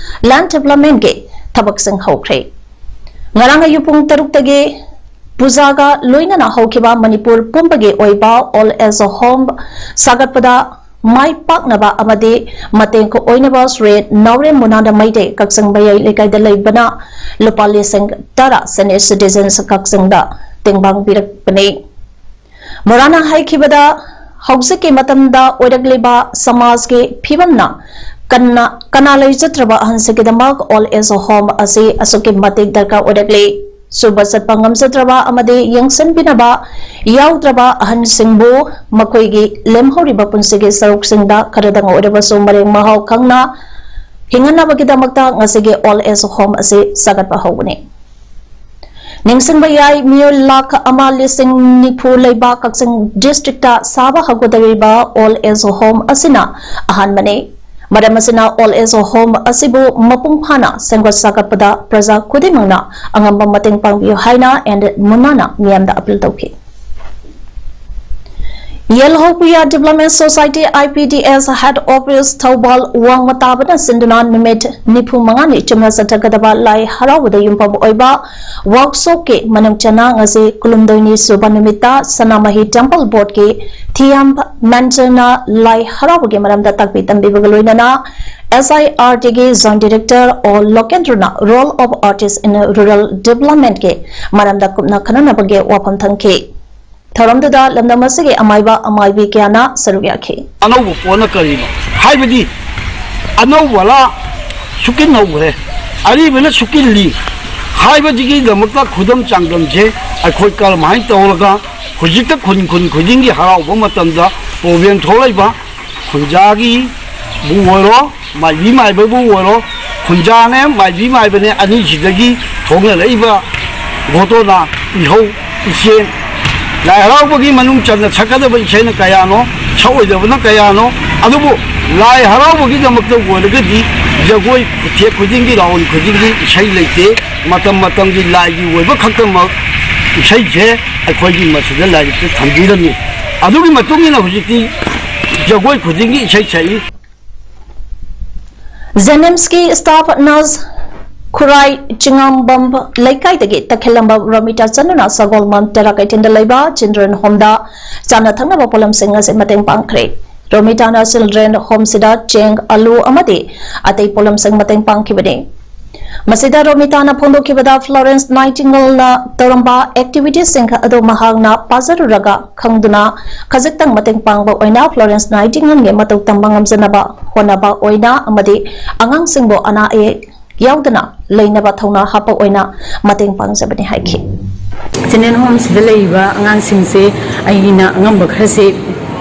land development ꯀꯤ ꯊꯕꯛꯁꯤꯡ ꯍꯧꯈ꯭ꯔꯦ꯫ ꯉꯔꯥꯡ ꯑꯌꯨꯛ ꯄꯨꯡ ꯇꯔꯨꯛꯇꯒꯤ ꯄꯨꯖꯥꯒ ꯂꯣꯏꯅꯅ ꯍꯧꯈꯤꯕ ꯃꯅꯤꯄꯨꯔ ꯄꯨꯝꯕꯒꯤ ꯑꯣꯏꯕ Old Age Home ꯁꯥꯒꯠꯄꯗ ꯃꯥꯏ ꯄꯥꯛꯅꯕ ꯑꯃꯗꯤ ꯃꯇꯦꯡ ꯑꯣꯏꯅꯕ ꯁ꯭ꯔꯤ ꯅꯥꯎꯔꯦꯝ ꯃꯨꯅꯥꯟꯗ ꯃꯩꯇꯩ ꯀꯛꯆꯤꯡ ꯃꯌꯥꯏ ꯂꯩꯀꯥꯏꯗ ꯂꯩꯕꯅ ꯂꯨꯄꯥ ꯂꯤꯁꯤꯡ ꯇꯔꯥ Senior Citizens ꯀꯛꯆꯤꯡꯗ ꯇꯦꯡꯕꯥꯡ ꯄꯤꯔꯛꯄꯅꯤ꯫ ꯃꯨꯔꯥꯅ ꯍꯥꯏꯈꯤꯕꯗ, ꯍꯧꯖꯤꯛꯀꯤ ꯃꯇꯝꯗ ꯑꯣꯏꯔꯛꯂꯤꯕ ꯁꯃꯥꯖꯀꯤ ꯐꯤꯕꯝꯅ ꯀꯟꯅ, ꯀꯅꯥ ꯂꯩꯖꯗ꯭ꯔꯕ ꯑꯍꯟꯁꯤꯡꯒꯤꯗꯃꯛ Old Age Home ꯑꯁꯤ ꯑꯁꯨꯛꯀꯤ ꯃꯇꯤꯛ ꯗꯔꯀꯥꯔ ꯑꯣꯏꯔꯛꯂꯤ꯫ ꯁꯨꯕ ꯆꯠꯄ ꯉꯝꯖꯗ꯭ꯔꯕ ꯑꯃꯗꯤ ꯌꯦꯡꯁꯤꯟꯕꯤꯅꯕ ꯌꯥꯎꯗ꯭ꯔꯕ ꯑꯍꯟꯁꯤꯡꯕꯨ ꯃꯈꯣꯏꯒꯤ ꯂꯦꯝꯍꯧꯔꯤꯕ ꯄꯨꯟꯁꯤꯒꯤ ꯁꯔꯨꯛꯁꯤꯡꯗ ꯈꯔꯗꯪ ꯑꯣꯏꯔꯕꯁꯨ ꯃꯔꯦꯡ ꯃꯍꯥꯎ ꯈꯪꯅ ꯍꯤꯡꯍꯟꯅꯕꯒꯤꯗꯃꯛꯇ ꯉꯁꯤꯒꯤ ꯑꯣꯜ ꯑꯦꯖ ꯍꯣꯝ ꯑꯁꯤ ꯁꯥꯒꯠꯄ ꯍꯧꯕꯅꯤ꯫ ꯅꯤꯡꯁꯤꯡꯕ ꯌꯥꯏ, ꯃꯤꯑꯣꯏ ꯂꯥꯈ ꯑꯃ ꯂꯤꯁꯤꯡ ꯅꯤꯐꯨ ꯂꯩꯕ ꯀꯛꯆꯤꯡ ꯗꯤꯁꯇ꯭ꯔꯤꯛꯇ ꯁꯥꯕ ꯍꯧꯒꯗꯧꯔꯤꯕ ꯑꯣꯜ ꯑꯦꯖ ꯍꯣꯝ ꯑꯁꯤꯅ ꯑꯍꯥꯟꯕꯅꯤ꯫ ꯃꯔꯝ ꯑꯁꯤꯅ ꯑꯣꯜ ꯑꯦꯖ ꯍꯣꯝ ꯑꯁꯤꯕꯨ ꯃꯄꯨꯡ ꯐꯥꯅ ꯁꯦꯝꯒꯠ ꯁꯥꯒꯠꯄꯗ ꯄ꯭ꯔꯖꯥ ꯈꯨꯗꯤꯡꯃꯛꯅ ꯑꯉꯝꯕ ꯃꯇꯦꯡ ꯄꯥꯡꯕꯤꯌꯨ ꯍꯥꯏꯅ ꯑꯦꯟ ꯃꯨꯅꯥꯅ ꯃꯤꯌꯥꯝꯗ ꯑꯄꯤꯜ ꯇꯧꯈꯤ꯫ ꯌꯦꯜꯍꯧꯄꯨꯌꯥ development society, IPDS, head office ꯊꯧꯕꯥꯜ ꯋꯥꯡꯃ ꯇꯥꯕꯅ ꯁꯤꯟꯗꯨꯅ ꯅꯨꯃꯤꯠ ꯅꯤꯐꯨ ꯃꯉꯥꯅꯤ ꯆꯨꯞꯅ ꯆꯠꯊꯒꯗꯕ ꯂꯥꯏ ꯍꯔꯥꯎꯕꯗ ꯌꯨꯝꯐꯝ ꯑꯣꯏꯕ ꯋꯥꯛꯁꯣꯞꯀꯤ ꯃꯅꯨꯡ ꯆꯟꯅ ꯉꯁꯤ ꯀꯨꯟꯍꯨꯝꯗꯣꯏꯅꯤ ꯁꯨꯕ ꯅꯨꯃꯤꯠꯇ ꯁꯅꯥꯃꯍꯤ ꯇꯦꯝꯄꯜ ꯕꯣꯔꯗꯀꯤ ꯊꯤꯌꯥꯝ ꯃꯦꯟꯆꯔꯅ ꯂꯥꯏ ꯍꯔꯥꯎꯕꯒꯤ ꯃꯔꯝꯗ ꯇꯥꯛꯄꯤ ꯇꯝꯕꯤꯕꯒ ꯂꯣꯏꯅꯅ SIRTꯒꯤ Joint Director ꯑꯣ ꯂꯣꯀꯦꯟꯗ꯭ꯔꯅ Role of Artist in Rural Developmentꯀꯤ ꯃꯔꯝꯗ ꯀꯨꯞꯅ ꯈꯟꯅꯅꯕꯒꯤ ꯋꯥꯐꯝ ꯊꯝꯈꯤ꯫ ꯊꯧꯔꯝꯗꯨꯗ ꯂꯝꯗꯝ ꯑꯁꯤꯒꯤ ꯑꯃꯥꯏꯕ ꯑꯃꯥꯏꯕꯤ ꯀꯌꯥꯅ ꯁꯔꯨꯛ ꯌꯥꯈꯤ꯫ ꯑꯅꯧꯕ ꯄꯣꯠꯅ ꯀꯔꯤꯅꯣ ꯍꯥꯏꯕꯗꯤ, ꯑꯅꯧꯕꯅ ꯁꯨꯛꯀꯤꯟ ꯍꯧꯈ꯭ꯔꯦ, ꯑꯔꯤꯕꯅ ꯁꯨꯛꯀꯤꯜꯂꯤ ꯍꯥꯏꯕꯁꯤꯒꯤꯗꯃꯛꯇ ꯈꯨꯗꯝ ꯆꯥꯡꯗꯝꯁꯦ ꯑꯩꯈꯣꯏ ꯀꯔꯝꯍꯥꯏꯅ ꯇꯧꯔꯒ ꯍꯧꯖꯤꯛꯇ ꯈꯨꯟ ꯈꯨꯟ ꯈꯨꯗꯤꯡꯒꯤ ꯍꯔꯥꯎꯕ ꯃꯇꯝꯗ ꯄ꯭ꯔꯣꯕ꯭ꯂꯦꯝ ꯊꯣꯛꯂꯛꯏꯕ ꯈꯨꯟꯖꯥꯒꯤꯕꯨ ꯑꯣꯏꯔꯣ, ꯃꯥꯏꯕꯤ ꯃꯥꯏꯕꯕꯨ ꯑꯣꯏꯔꯣ, ꯈꯨꯟꯖꯥꯅꯦ ꯃꯥꯏꯕꯤ ꯃꯥꯏꯕꯅꯦ ꯑꯅꯤꯁꯤꯗꯒꯤ ꯊꯣꯛꯅꯔꯛꯏꯕ ꯒꯣꯇꯣꯅ ꯏꯍꯧ, ꯏꯆꯦꯜ, ꯂꯥꯏ ꯍꯔꯥꯎꯕꯒꯤ ꯃꯅꯨꯡ ꯆꯟꯅ ꯁꯛꯀꯗꯕ ꯏꯁꯩꯅ ꯀꯌꯥꯅꯣ, ꯁꯛꯑꯣꯏꯗꯕꯅ ꯀꯌꯥꯅꯣ, ꯑꯗꯨꯕꯨ ꯂꯥꯏ ꯍꯔꯥꯎꯕꯒꯤꯗꯃꯛꯇ ꯑꯣꯏꯔꯒꯗꯤ ꯖꯒꯣꯏ ꯈꯨꯊꯦꯛ ꯈꯨꯗꯤꯡꯒꯤ, ꯔꯥꯎꯟ ꯈꯨꯗꯤꯡꯒꯤ ꯏꯁꯩ ꯂꯩꯇꯦ꯫ ꯃꯇꯝ ꯃꯇꯝꯒꯤ ꯂꯥꯏꯒꯤ ꯑꯣꯏꯕ ꯈꯛꯇꯃꯛ ꯏꯁꯩꯁꯦ ꯑꯩꯈꯣꯏꯒꯤ ꯃꯁꯤꯗ ꯂꯥꯏꯔꯤꯛꯇ ꯊꯝꯕꯤꯔꯝꯃꯤ꯫ ꯑꯗꯨꯒꯤ ꯃꯇꯨꯡ ꯏꯟꯅ ꯍꯧꯖꯤꯛꯇꯤ ꯖꯒꯣꯏ ꯈꯨꯗꯤꯡꯒꯤ ꯏꯁꯩ ꯁꯛꯏ꯫ ꯖꯦꯅꯤꯝꯁꯀꯤ staff nurse ꯈꯨꯔꯥꯏ ꯆꯤꯉꯥꯝꯕꯝ ꯂꯩꯀꯥꯏꯗꯒꯤ ꯇꯈꯦꯜꯂꯝꯕ ꯔꯣꯃꯤꯇꯥ ꯆꯅꯨꯅ ꯁꯒꯣꯜꯕꯟ ꯇꯦꯔꯥ ꯀꯩꯊꯦꯜꯗ ꯂꯩꯕ children homeꯗ ꯆꯥꯅ ꯊꯛꯅꯕ ꯄꯣꯠꯂꯝꯁꯤꯡ ꯑꯁꯤ ꯃꯇꯦꯡ ꯄꯥꯡꯈ꯭ꯔꯦ꯫ ꯔꯣꯃꯤꯇꯥꯅ children homeꯁꯤꯗ ꯆꯦꯡ, ꯑꯂꯨ ꯑꯃꯗꯤ ꯑꯇꯩ ꯄꯣꯠꯂꯝꯁꯤꯡ ꯃꯇꯦꯡ ꯄꯥꯡꯈꯤꯕꯅꯤ꯫ ꯃꯁꯤꯗ ꯔꯣꯃꯤꯇꯥꯅ ꯐꯣꯡꯗꯣꯛꯈꯤꯕꯗ Florence Nightingaleꯅ ꯇꯧꯔꯝꯕ activityꯁꯤꯡ ꯑꯗꯨ ꯃꯍꯥꯛꯅ ꯄꯥꯖꯔꯨꯔꯒ ꯈꯪꯗꯨꯅ ꯈꯖꯤꯛꯇꯪ ꯃꯇꯦꯡ ꯄꯥꯡꯕ ꯑꯣꯏꯅ Florence Nightingaleꯒꯤ ꯃꯇꯧ ꯇꯝꯕ ꯉꯝꯖꯅꯕ ꯍꯣꯠꯅꯕ ꯑꯣꯏꯅ ꯑꯃꯗꯤ ꯑꯉꯥꯡꯁꯤꯡꯕꯨ ꯑꯅꯥ ꯑꯌꯦꯛ ꯌꯥꯎꯗꯅ ꯂꯩꯅꯕ ꯊꯧꯅꯥ ꯍꯥꯞꯄ ꯑꯣꯏꯅ ꯃꯇꯦꯡ ꯄꯥꯡꯖꯕꯅꯤ ꯍꯥꯏꯈꯤ꯫ Children homeꯁꯤꯗ ꯂꯩꯔꯤꯕ ꯑꯉꯥꯡꯁꯤꯡꯁꯦ ꯑꯩꯅ ꯑꯉꯝꯕ ꯈꯔꯁꯦ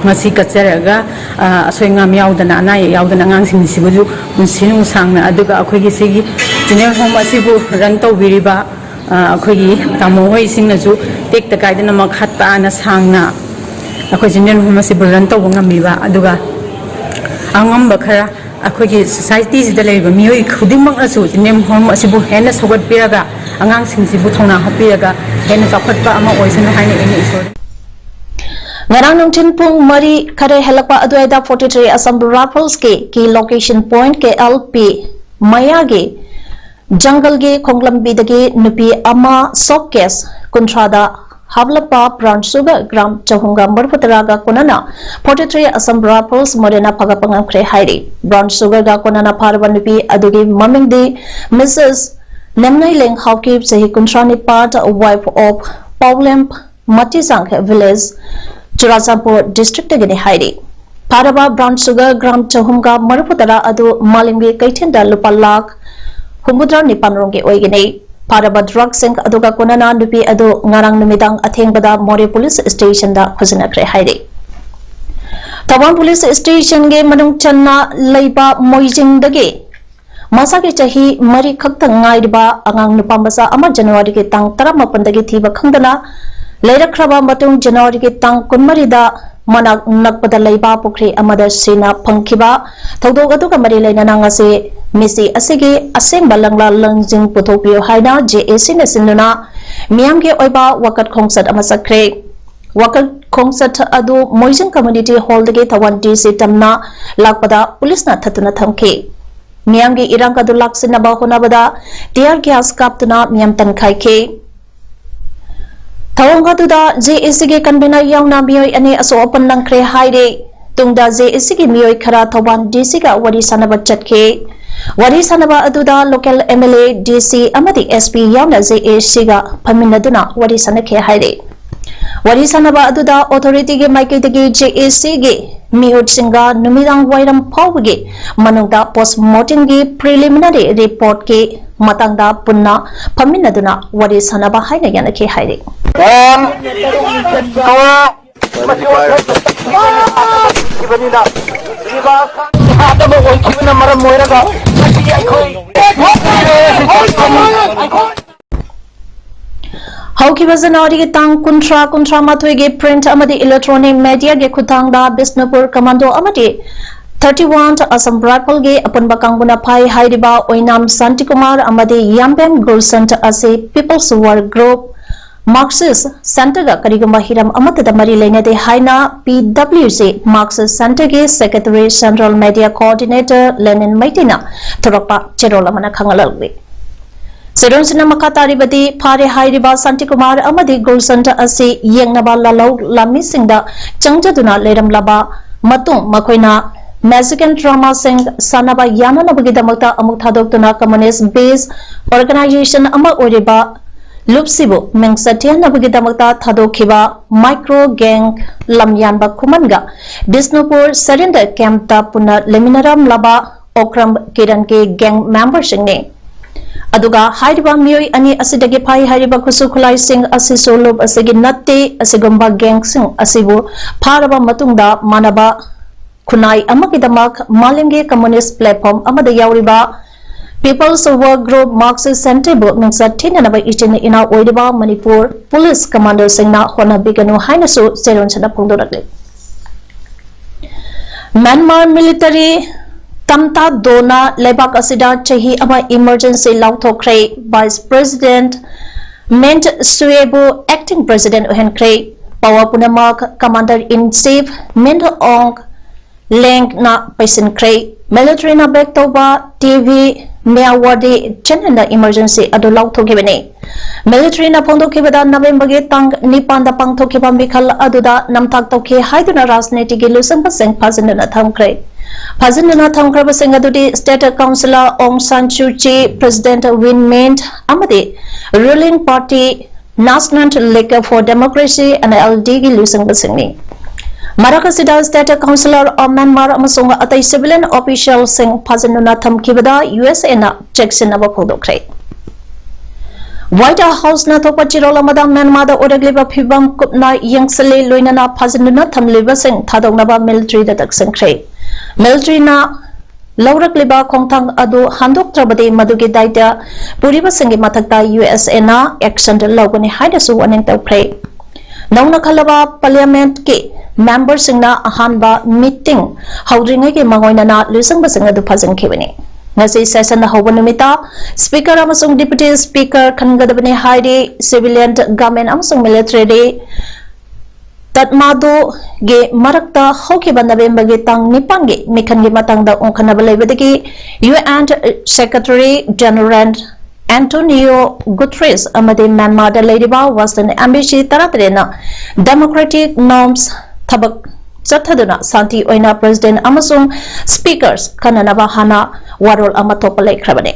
ꯉꯁꯤ ꯀꯠꯆꯔꯒ ꯑ, ꯑꯁꯣꯏ ꯑꯉꯥꯝ ꯌꯥꯎꯗꯅ, ꯑꯅꯥ ꯑꯌꯦꯛ ꯌꯥꯎꯗꯅ ꯑꯉꯥꯡꯁꯤꯡꯁꯤꯕꯨꯁꯨ ꯄꯨꯟꯁꯤ ꯅꯨꯡꯁꯥꯡꯅ, ꯑꯗꯨꯒ ꯑꯩꯈꯣꯏꯒꯤ ꯁꯤꯒꯤ ꯆꯤꯜꯗ꯭ꯔꯦꯟ ꯍꯣꯝ ꯑꯁꯤꯕꯨ ꯔꯟ ꯇꯧꯕꯤꯔꯤꯕ ꯑ, ꯑꯩꯈꯣꯏꯒꯤ ꯇꯥꯃꯣ ꯍꯣꯏꯁꯤꯡꯅꯁꯨ ꯇꯦꯛꯇ ꯀꯥꯏꯗꯅ ꯃꯈꯥ ꯇꯥꯅ ꯁꯥꯡꯅ ꯑꯩꯈꯣꯏ ꯆꯤꯜꯗ꯭ꯔꯦꯟ ꯍꯣꯝ ꯑꯁꯤꯕꯨ ꯔꯟ ꯇꯧꯕ ꯉꯝꯃꯤꯕ, ꯑꯗꯨꯒ ꯑꯉꯝꯕ ꯈꯔ ꯑꯩꯈꯣꯏꯒꯤ ꯁꯣꯁꯥꯏꯇꯤꯁꯤꯗ ꯂꯩꯔꯤꯕ ꯃꯤꯑꯣꯏ ꯈꯨꯗꯤꯡꯃꯛꯅꯁꯨ ꯆꯤꯜꯗ꯭ꯔꯦꯟ ꯍꯣꯝ ꯑꯁꯤꯕꯨ ꯍꯦꯟꯅ ꯁꯧꯒꯠꯄꯤꯔꯒ ꯑꯉꯥꯡꯁꯤꯡꯁꯤꯕꯨ ꯊꯧꯅꯥ ꯍꯥꯞꯄꯤꯔꯒ ꯍꯦꯟꯅ ꯆꯥꯎꯈꯠꯄ ꯑꯃ ꯑꯣꯏꯁꯅꯨ ꯍꯥꯏꯅ ꯑꯩꯅ ꯏꯁꯣꯔꯗ ꯉꯔꯥꯡ ꯅꯨꯡꯊꯤꯜ ꯄꯨꯡ ꯃꯔꯤ ꯈꯔ ꯍꯦꯜꯂꯛꯄ ꯑꯗꯨꯋꯥꯏꯗ forty three Assam Riflesꯀꯤ key location point K L P ꯃꯌꯥꯒꯤ ꯖꯪꯒꯜꯒꯤ ꯈꯣꯡꯂꯝꯕꯤꯗꯒꯤ ꯅꯨꯄꯤ ꯑꯃ soft cash ꯀꯨꯟꯊ꯭ꯔꯥꯗ ꯍꯥꯞꯂꯛꯄ brown sugar gram ꯆꯍꯨꯝꯒ ꯃꯔꯤꯐꯨ ꯇꯔꯥꯒ ꯀꯣꯟꯅꯅ forty three Assam Rifles ꯃꯣꯔꯦꯅ ꯐꯒꯠꯄ ꯉꯝꯈ꯭ꯔꯦ ꯍꯥꯏꯔꯤ꯫ Brown sugarꯒ ꯀꯣꯟꯅꯅ ꯐꯥꯔꯕ ꯅꯨꯄꯤ ꯑꯗꯨꯒꯤ ꯃꯃꯤꯡꯗꯤ Missus ꯅꯦꯝꯅꯩꯂꯦꯡ ꯍꯥꯎꯀꯤꯞ, ꯆꯍꯤ ꯀꯨꯟꯊ꯭ꯔꯥ ꯅꯤꯄꯥꯟ, wife of ꯄꯥꯎꯂꯦꯝ ꯃꯇꯤꯆꯥꯡ village, ꯆꯨꯔꯥꯆꯥꯟꯄꯨꯔ districtꯇꯒꯤꯅꯤ ꯍꯥꯏꯔꯤ꯫ ꯐꯥꯔꯕ brown sugar gram ꯆꯍꯨꯝꯒ ꯃꯔꯤꯐꯨ ꯇꯔꯥ ꯑꯗꯨ ꯃꯥꯂꯦꯝꯒꯤ ꯀꯩꯊꯦꯜꯗ ꯂꯨꯄꯥ ꯂꯥꯈ ꯍꯨꯝꯐꯨꯇꯔꯥ ꯅꯤꯄꯥꯟ ꯔꯣꯝꯒꯤ ꯑꯣꯏꯒꯅꯤ꯫ ꯐꯥꯔꯕ drugsꯁꯤꯡ ꯑꯗꯨꯒ ꯀꯣꯟꯅꯅ ꯅꯨꯄꯤ ꯑꯗꯨ ꯉꯔꯥꯡ ꯅꯨꯃꯤꯗꯥꯡ ꯑꯊꯦꯡꯕꯗ ꯃꯣꯔꯦ police stationꯗ ꯈꯨꯖꯤꯟꯅꯈ꯭ꯔꯦ ꯍꯥꯏꯔꯤ꯫ ꯊꯧꯕꯥꯜ police stationꯒꯤ ꯃꯅꯨꯡ ꯆꯟꯅ ꯂꯩꯕ ꯃꯣꯏꯖꯤꯡꯗꯒꯤ ꯃꯁꯥꯒꯤ ꯆꯍꯤ ꯃꯔꯤ ꯈꯛꯇ ꯉꯥꯏꯔꯤꯕ ꯑꯉꯥꯡ ꯅꯨꯄꯥ ꯃꯆꯥ ꯑꯃ ꯖꯅꯋꯥꯔꯤꯒꯤ ꯇꯥꯡ ꯇꯔꯥꯃꯥꯄꯟꯗꯒꯤ ꯊꯤꯕ ꯈꯪꯗꯅ ꯂꯩꯔꯛꯈ꯭ꯔꯕ ꯃꯇꯨꯡ ꯖꯅꯋꯥꯔꯤꯒꯤ ꯇꯥꯡ ꯀꯨꯟꯃꯔꯤꯗ ꯃꯅꯥꯛ ꯅꯛꯄꯗ ꯂꯩꯕ ꯄꯨꯈ꯭ꯔꯤ ꯑꯃꯗ ꯁꯤꯅ ꯐꯪꯈꯤꯕ ꯊꯧꯗꯣꯛ ꯑꯗꯨꯒ ꯃꯔꯤ ꯂꯩꯅꯅ ꯉꯁꯤ ꯃꯤꯁꯤ ꯑꯁꯤꯒꯤ ꯑꯁꯦꯡꯕ ꯂꯪꯂꯥ ꯂꯪꯖꯤꯡ ꯄꯨꯊꯣꯛꯄꯤꯌꯨ ꯍꯥꯏꯅ J A Cꯅ ꯁꯤꯟꯗꯨꯅ ꯃꯤꯌꯥꯝꯒꯤ ꯑꯣꯏꯕ ꯋꯥꯀꯠ ꯈꯣꯡꯆꯠ ꯑꯃ ꯆꯠꯈ꯭ꯔꯦ꯫ ꯋꯥꯀꯠ ꯈꯣꯡꯆꯠ ꯑꯗꯨ ꯃꯣꯏꯖꯤꯡ Community Hallꯗꯒꯤ ꯊꯧꯕꯥꯜ D C ꯇꯝꯅ ꯂꯥꯛꯄꯗ policeꯅ ꯊꯠꯇꯨꯅ ꯊꯝꯈꯤ꯫ ꯃꯤꯌꯥꯝꯒꯤ ꯏꯔꯥꯡ ꯑꯗꯨ ꯂꯥꯛꯁꯤꯟꯅꯕ ꯍꯣꯠꯅꯕꯗ tear gas ꯀꯥꯞꯇꯨꯅ ꯃꯤꯌꯥꯝ ꯇꯟꯈꯥꯏꯈꯤ꯫ ꯊꯧꯑꯣꯡ ꯑꯗꯨꯗ J A Cꯒꯤ convener ꯌꯥꯎꯅ ꯃꯤꯑꯣꯏ ꯑꯅꯤ ꯑꯁꯣꯛ ꯑꯄꯟ ꯅꯪꯈ꯭ꯔꯦ ꯍꯥꯏꯔꯦ꯫ ꯇꯨꯡꯗ J A Cꯒꯤ ꯃꯤꯑꯣꯏ ꯈꯔ ꯊꯧꯕꯥꯜ D Cꯒ ꯋꯥꯔꯤ ꯁꯥꯟꯅꯕ ꯆꯠꯈꯤ꯫ ꯋꯥꯔꯤ ꯁꯥꯟꯅꯕ ꯑꯗꯨꯗ local M L A, D C ꯑꯃꯗꯤ S P ꯌꯥꯎꯅ J A Cꯒ ꯐꯝꯃꯤꯟꯅꯗꯨꯅ ꯋꯥꯔꯤ ꯁꯥꯟꯅꯈꯤ ꯍꯥꯏꯔꯤ꯫ ꯋꯥꯔꯤ ꯁꯥꯟꯅꯕ ꯑꯗꯨꯗ authorityꯒꯤ ꯃꯥꯏꯀꯩꯗꯒꯤ J A Cꯒꯤ ꯃꯤꯍꯨꯠꯁꯤꯡꯒ ꯅꯨꯃꯤꯗꯥꯡ ꯋꯥꯏꯔꯝ ꯐꯥꯎꯕꯒꯤ ꯃꯅꯨꯡꯗ postmortemꯒꯤ preliminary reportꯀꯤ ꯃꯇꯥꯡꯗ ꯄꯨꯟꯅ ꯐꯝꯃꯤꯟꯅꯗꯨꯅ ꯋꯥꯔꯤ ꯁꯥꯟꯅꯕ ꯍꯥꯏꯅ ꯌꯥꯅꯈꯤ ꯍꯥꯏꯔꯤ꯫ One, two, ꯃꯁꯤ ꯑꯣꯏꯈꯤꯕꯅꯤꯅ ꯍꯥꯠꯅꯕ ꯑꯣꯏꯈꯤꯕꯅ ꯃꯔꯝ ꯑꯣꯏꯔꯒ ꯉꯁꯤ ꯑꯩꯈꯣꯏ ꯍꯧꯈꯤꯕ ꯖꯅꯋꯥꯔꯤꯒꯤ ꯇꯥꯡ ꯀꯨꯟꯊ꯭ꯔꯥ, ꯀꯨꯟꯊ꯭ꯔꯥ ꯃꯥꯊꯣꯏꯒꯤ print ꯑꯃꯗꯤ electronic mediaꯒꯤ ꯈꯨꯠꯊꯥꯡꯗ ꯕꯤꯁꯅꯨꯄꯨꯔ commando ꯑꯃꯗꯤ thirty one Assam Rifleꯒꯤ ꯑꯄꯨꯟꯕ ꯀꯥꯡꯕꯨꯅ ꯐꯥꯏ ꯍꯥꯏꯔꯤꯕ ꯑꯣꯏꯅꯥꯝ ꯁꯥꯟꯇꯤꯀꯨꯃꯥꯔ ꯑꯃꯗꯤ ꯌꯥꯝꯕꯦꯝ ꯒꯨꯜꯁꯟ ꯑꯁꯤ People's War Group Marxist Centreꯒ ꯀꯔꯤꯒꯨꯝꯕ ꯍꯤꯔꯝ ꯑꯃꯠꯇꯗ ꯃꯔꯤ ꯂꯩꯅꯗꯦ ꯍꯥꯏꯅ P W C Marxist Centreꯒꯤ Secretary Central Media Coordinator ꯂꯦꯅꯤꯟ ꯃꯩꯇꯩꯅ ꯊꯣꯔꯛꯄ ꯆꯦꯔꯣꯜ ꯑꯃꯅ ꯈꯪꯍꯜꯂꯛꯂꯤ꯫ ꯆꯦꯔꯣꯜꯁꯤꯅ ꯃꯈꯥ ꯇꯥꯔꯤꯕꯗꯤ, ꯐꯥꯔꯦ ꯍꯥꯏꯔꯤꯕ ꯁꯥꯟꯇꯤꯀꯨꯃꯥꯔ ꯑꯃꯗꯤ ꯒꯨꯜꯁꯟ ꯑꯁꯤ ꯌꯦꯡꯅꯕ ꯂꯥꯜꯍꯧ ꯂꯥꯟꯃꯤꯁꯤꯡꯗ ꯆꯪꯖꯗꯨꯅ ꯂꯩꯔꯝꯂꯕ ꯃꯇꯨꯡ, ꯃꯈꯣꯏꯅ Mexican dramaꯁꯤꯡ ꯁꯥꯟꯅꯕ ꯌꯥꯅꯅꯕꯒꯤꯗꯃꯛꯇ ꯑꯃꯨꯛ ꯊꯥꯗꯣꯛꯇꯨꯅ communist base organization ꯑꯃ ꯑꯣꯏꯔꯤꯕ ꯂꯨꯞꯁꯤꯕꯨ ꯃꯤꯡꯆꯠ ꯊꯤꯍꯟꯅꯕꯒꯤꯗꯃꯛꯇ ꯊꯥꯗꯣꯛꯈꯤꯕ micro gang ꯂꯝꯌꯥꯟꯕ ꯈꯨꯃꯟꯒ ꯕꯤꯁꯅꯨꯄꯨꯔ surrender campꯇ ꯄꯨꯟꯅ ꯂꯩꯃꯤꯟꯅꯔꯝꯂꯕ ꯑꯣꯀ꯭ꯔꯝ ꯀꯤꯔꯟꯒꯤ gang memberꯁꯤꯡꯅꯤ꯫ ꯑꯗꯨꯒ ꯍꯥꯏꯔꯤꯕ ꯃꯤꯑꯣꯏ ꯑꯅꯤ ꯑꯁꯤꯗꯒꯤ ꯐꯥꯏ ꯍꯥꯏꯔꯤꯕ ꯈꯨꯠꯁꯨ ꯈꯨꯠꯂꯥꯏꯁꯤꯡ ꯑꯁꯤꯁꯨ ꯂꯨꯞ ꯑꯁꯤꯒꯤ ꯅꯠꯇꯦ꯫ ꯑꯁꯤꯒꯨꯝꯕ gangꯁꯤꯡ ꯑꯁꯤꯕꯨ ꯐꯥꯔꯕ ꯃꯇꯨꯡꯗ ꯃꯥꯟꯅꯕ ꯈꯨꯟꯅꯥꯏ ꯑꯃꯒꯤꯗꯃꯛ ꯃꯥꯂꯦꯝꯒꯤ communist platform ꯑꯃꯗ ꯌꯥꯎꯔꯤꯕ People's War Group Marxist Centreꯕꯨ ꯃꯤꯡꯆꯠ ꯊꯤꯅꯅꯕ ꯏꯆꯤꯟ ꯏꯅꯥꯎ ꯑꯣꯏꯔꯤꯕ ꯃꯅꯤꯄꯨꯔ police commandoꯁꯤꯡꯅ ꯍꯣꯠꯅꯕꯤꯒꯅꯨ ꯍꯥꯏꯅꯁꯨ ꯆꯦꯔꯣꯜꯁꯤꯗ ꯐꯣꯡꯗꯣꯔꯛꯂꯤ꯫ ꯃ꯭ꯌꯥꯟꯃꯥꯔ military ꯀꯝꯇꯥ ꯗꯣꯅ ꯂꯩꯕꯥꯛ ꯑꯁꯤꯗ ꯆꯍꯤ ꯑꯃ emergency ꯂꯥꯎꯊꯣꯛꯈ꯭ꯔꯦ꯫ Vice President Mint Suebu acting president ꯑꯣꯏꯍꯟꯈ꯭ꯔꯦ꯫ Power ꯄꯨꯝꯅꯃꯛ Commander in Chief Min Aung Hlaingꯅ ꯄꯩꯁꯤꯟꯈ꯭ꯔꯦ꯫ Militaryꯅ back ꯇꯧꯕ T V Myawaddy channelꯅ emergency ꯑꯗꯨ ꯂꯥꯎꯊꯣꯛꯈꯤꯕꯅꯤ꯫ Militaryꯅ ꯐꯣꯡꯗꯣꯛꯈꯤꯕꯗ, ꯅꯕꯦꯝꯕꯔꯒꯤ ꯇꯥꯡ ꯅꯤꯄꯥꯟꯗ ꯄꯥꯡꯊꯣꯛꯈꯤꯕ ꯃꯤꯈꯜ ꯑꯗꯨꯗ ꯅꯝꯊꯥꯛ ꯇꯧꯈꯤ ꯍꯥꯏꯗꯨꯅ ꯔꯥꯖꯅꯤꯇꯤꯒꯤ ꯂꯨꯆꯤꯡꯕꯁꯤꯡ ꯐꯥꯖꯤꯟꯗꯨꯅ ꯊꯝꯈ꯭ꯔꯦ꯫ ꯐꯥꯖꯤꯟꯗꯨꯅ ꯊꯝꯈ꯭ꯔꯕꯁꯤꯡ ꯑꯗꯨꯗꯤ State Councillor Aung San Suu Kyi, President Win Myint ꯑꯃꯗꯤ ruling party National League for Democracy, N L Dꯒꯤ ꯂꯨꯆꯤꯡꯕꯁꯤꯡꯅꯤ꯫ ꯃꯔꯛ ꯑꯁꯤꯗ State Councillor of Myanmar ꯑꯃꯁꯨꯡ ꯑꯇꯩ civilian officialꯁꯤꯡ ꯐꯥꯖꯤꯟꯗꯨꯅ ꯊꯝꯈꯤꯕꯗ U S Aꯅ ꯆꯦꯛꯁꯤꯟꯅꯕ ꯐꯣꯡꯗꯣꯛꯈ꯭ꯔꯦ꯫ White Houseꯅ ꯊꯣꯛꯄ ꯆꯦꯔꯣꯜ ꯑꯃꯗ ꯃ꯭ꯌꯥꯟꯃꯥꯔꯗ ꯑꯣꯏꯔꯛꯂꯤꯕ ꯐꯤꯕꯝ ꯀꯨꯞꯅ ꯌꯦꯡꯁꯤꯜꯂꯤ, ꯂꯣꯏꯅꯅ ꯐꯥꯖꯤꯟꯗꯨꯅ ꯊꯝꯂꯤꯕꯁꯤꯡ ꯊꯥꯗꯣꯛꯅꯕ ꯃꯤꯂꯤꯇꯔꯤꯗ ꯇꯛꯁꯤꯟꯈ꯭ꯔꯦ꯫ ꯃꯤꯂꯤꯇꯔꯤꯅ ꯂꯧꯔꯛꯂꯤꯕ ꯈꯣꯡꯊꯥꯡ ꯑꯗꯨ ꯍꯟꯗꯣꯛꯇ꯭ꯔꯕꯗꯤ ꯃꯗꯨꯒꯤ ꯗꯥꯏꯇ ꯄꯨꯔꯤꯕꯁꯤꯡꯒꯤ ꯃꯊꯛꯇ ꯌꯨ ꯑꯦꯁ ꯑꯦꯅ ꯑꯦꯛꯁꯟ ꯂꯧꯒꯅꯤ ꯍꯥꯏꯅꯁꯨ ꯋꯥꯔꯅꯤꯡ ꯇꯧꯈ꯭ꯔꯦ꯫ ꯅꯧꯅ ꯈꯜꯂꯕ ꯄꯥꯔꯂꯤꯌꯥꯃꯦꯟꯠꯀꯤ ꯃꯦꯝꯕꯔꯁꯤꯡꯅ ꯑꯍꯥꯟꯕ ꯃꯤꯇꯤꯡ ꯍꯧꯗ꯭ꯔꯤꯉꯩꯒꯤ ꯃꯥꯡꯑꯣꯏꯅꯅ ꯂꯨꯆꯤꯡꯕꯁꯤꯡ ꯑꯗꯨ ꯐꯥꯖꯤꯟꯈꯤꯕꯅꯤ꯫ ꯉꯁꯤ ꯁꯦꯁꯟ ꯍꯧꯕ ꯅꯨꯃꯤꯠꯇ ꯁ꯭ꯄꯤꯀꯔ ꯑꯃꯁꯨꯡ ꯗꯤꯄ꯭ꯌꯨꯇꯤ ꯁ꯭ꯄꯤꯀꯔ ꯈꯟꯒꯗꯕꯅꯤ ꯍꯥꯏꯔꯤ꯫ ꯁꯤꯚꯤꯂꯤꯌꯟ ꯒꯚꯔꯟꯃꯦꯟꯠ ꯑꯃꯁꯨꯡ ꯃꯤꯂꯤꯇꯔꯤ ꯇꯠꯃꯥꯗꯣꯒꯤ ꯃꯔꯛꯇ ꯍꯧꯈꯤꯕ ꯅꯕꯦꯝꯕꯔꯒꯤ ꯇꯥꯡ ꯅꯤꯄꯥꯟꯒꯤ ꯃꯤꯈꯜꯒꯤ ꯃꯇꯥꯡꯗ ꯑꯣꯟꯈꯠꯅꯕ ꯂꯩꯕꯗꯒꯤ U N secretary general Antonio ꯒꯨꯇꯔꯦꯁ ꯑꯃꯗꯤ ꯃ꯭ꯌꯥꯟꯃꯥꯔꯗ ꯂꯩꯔꯤꯕ ꯋꯦꯁꯇꯔꯟ ꯑꯦꯝꯕꯦꯁꯤ ꯇꯔꯥꯇꯔꯦꯠꯅ ꯗꯦꯃꯣꯀ꯭ꯔꯦꯇꯤꯛ ꯅꯣꯔꯝꯁ ꯊꯕꯛ ꯆꯠꯊꯗꯨꯅ ꯁꯥꯟꯇꯤ ꯑꯣꯏꯅ ꯄ꯭ꯔꯦꯁꯤꯗꯦꯟꯠ ꯑꯃꯁꯨꯡ ꯁ꯭ꯄꯤꯀꯔꯁ ꯈꯟꯅꯅꯕ ꯍꯥꯟꯅ ꯋꯥꯔꯣꯜ ꯑꯃ ꯊꯣꯛꯄ ꯂꯩꯈ꯭ꯔꯕꯅꯤ꯫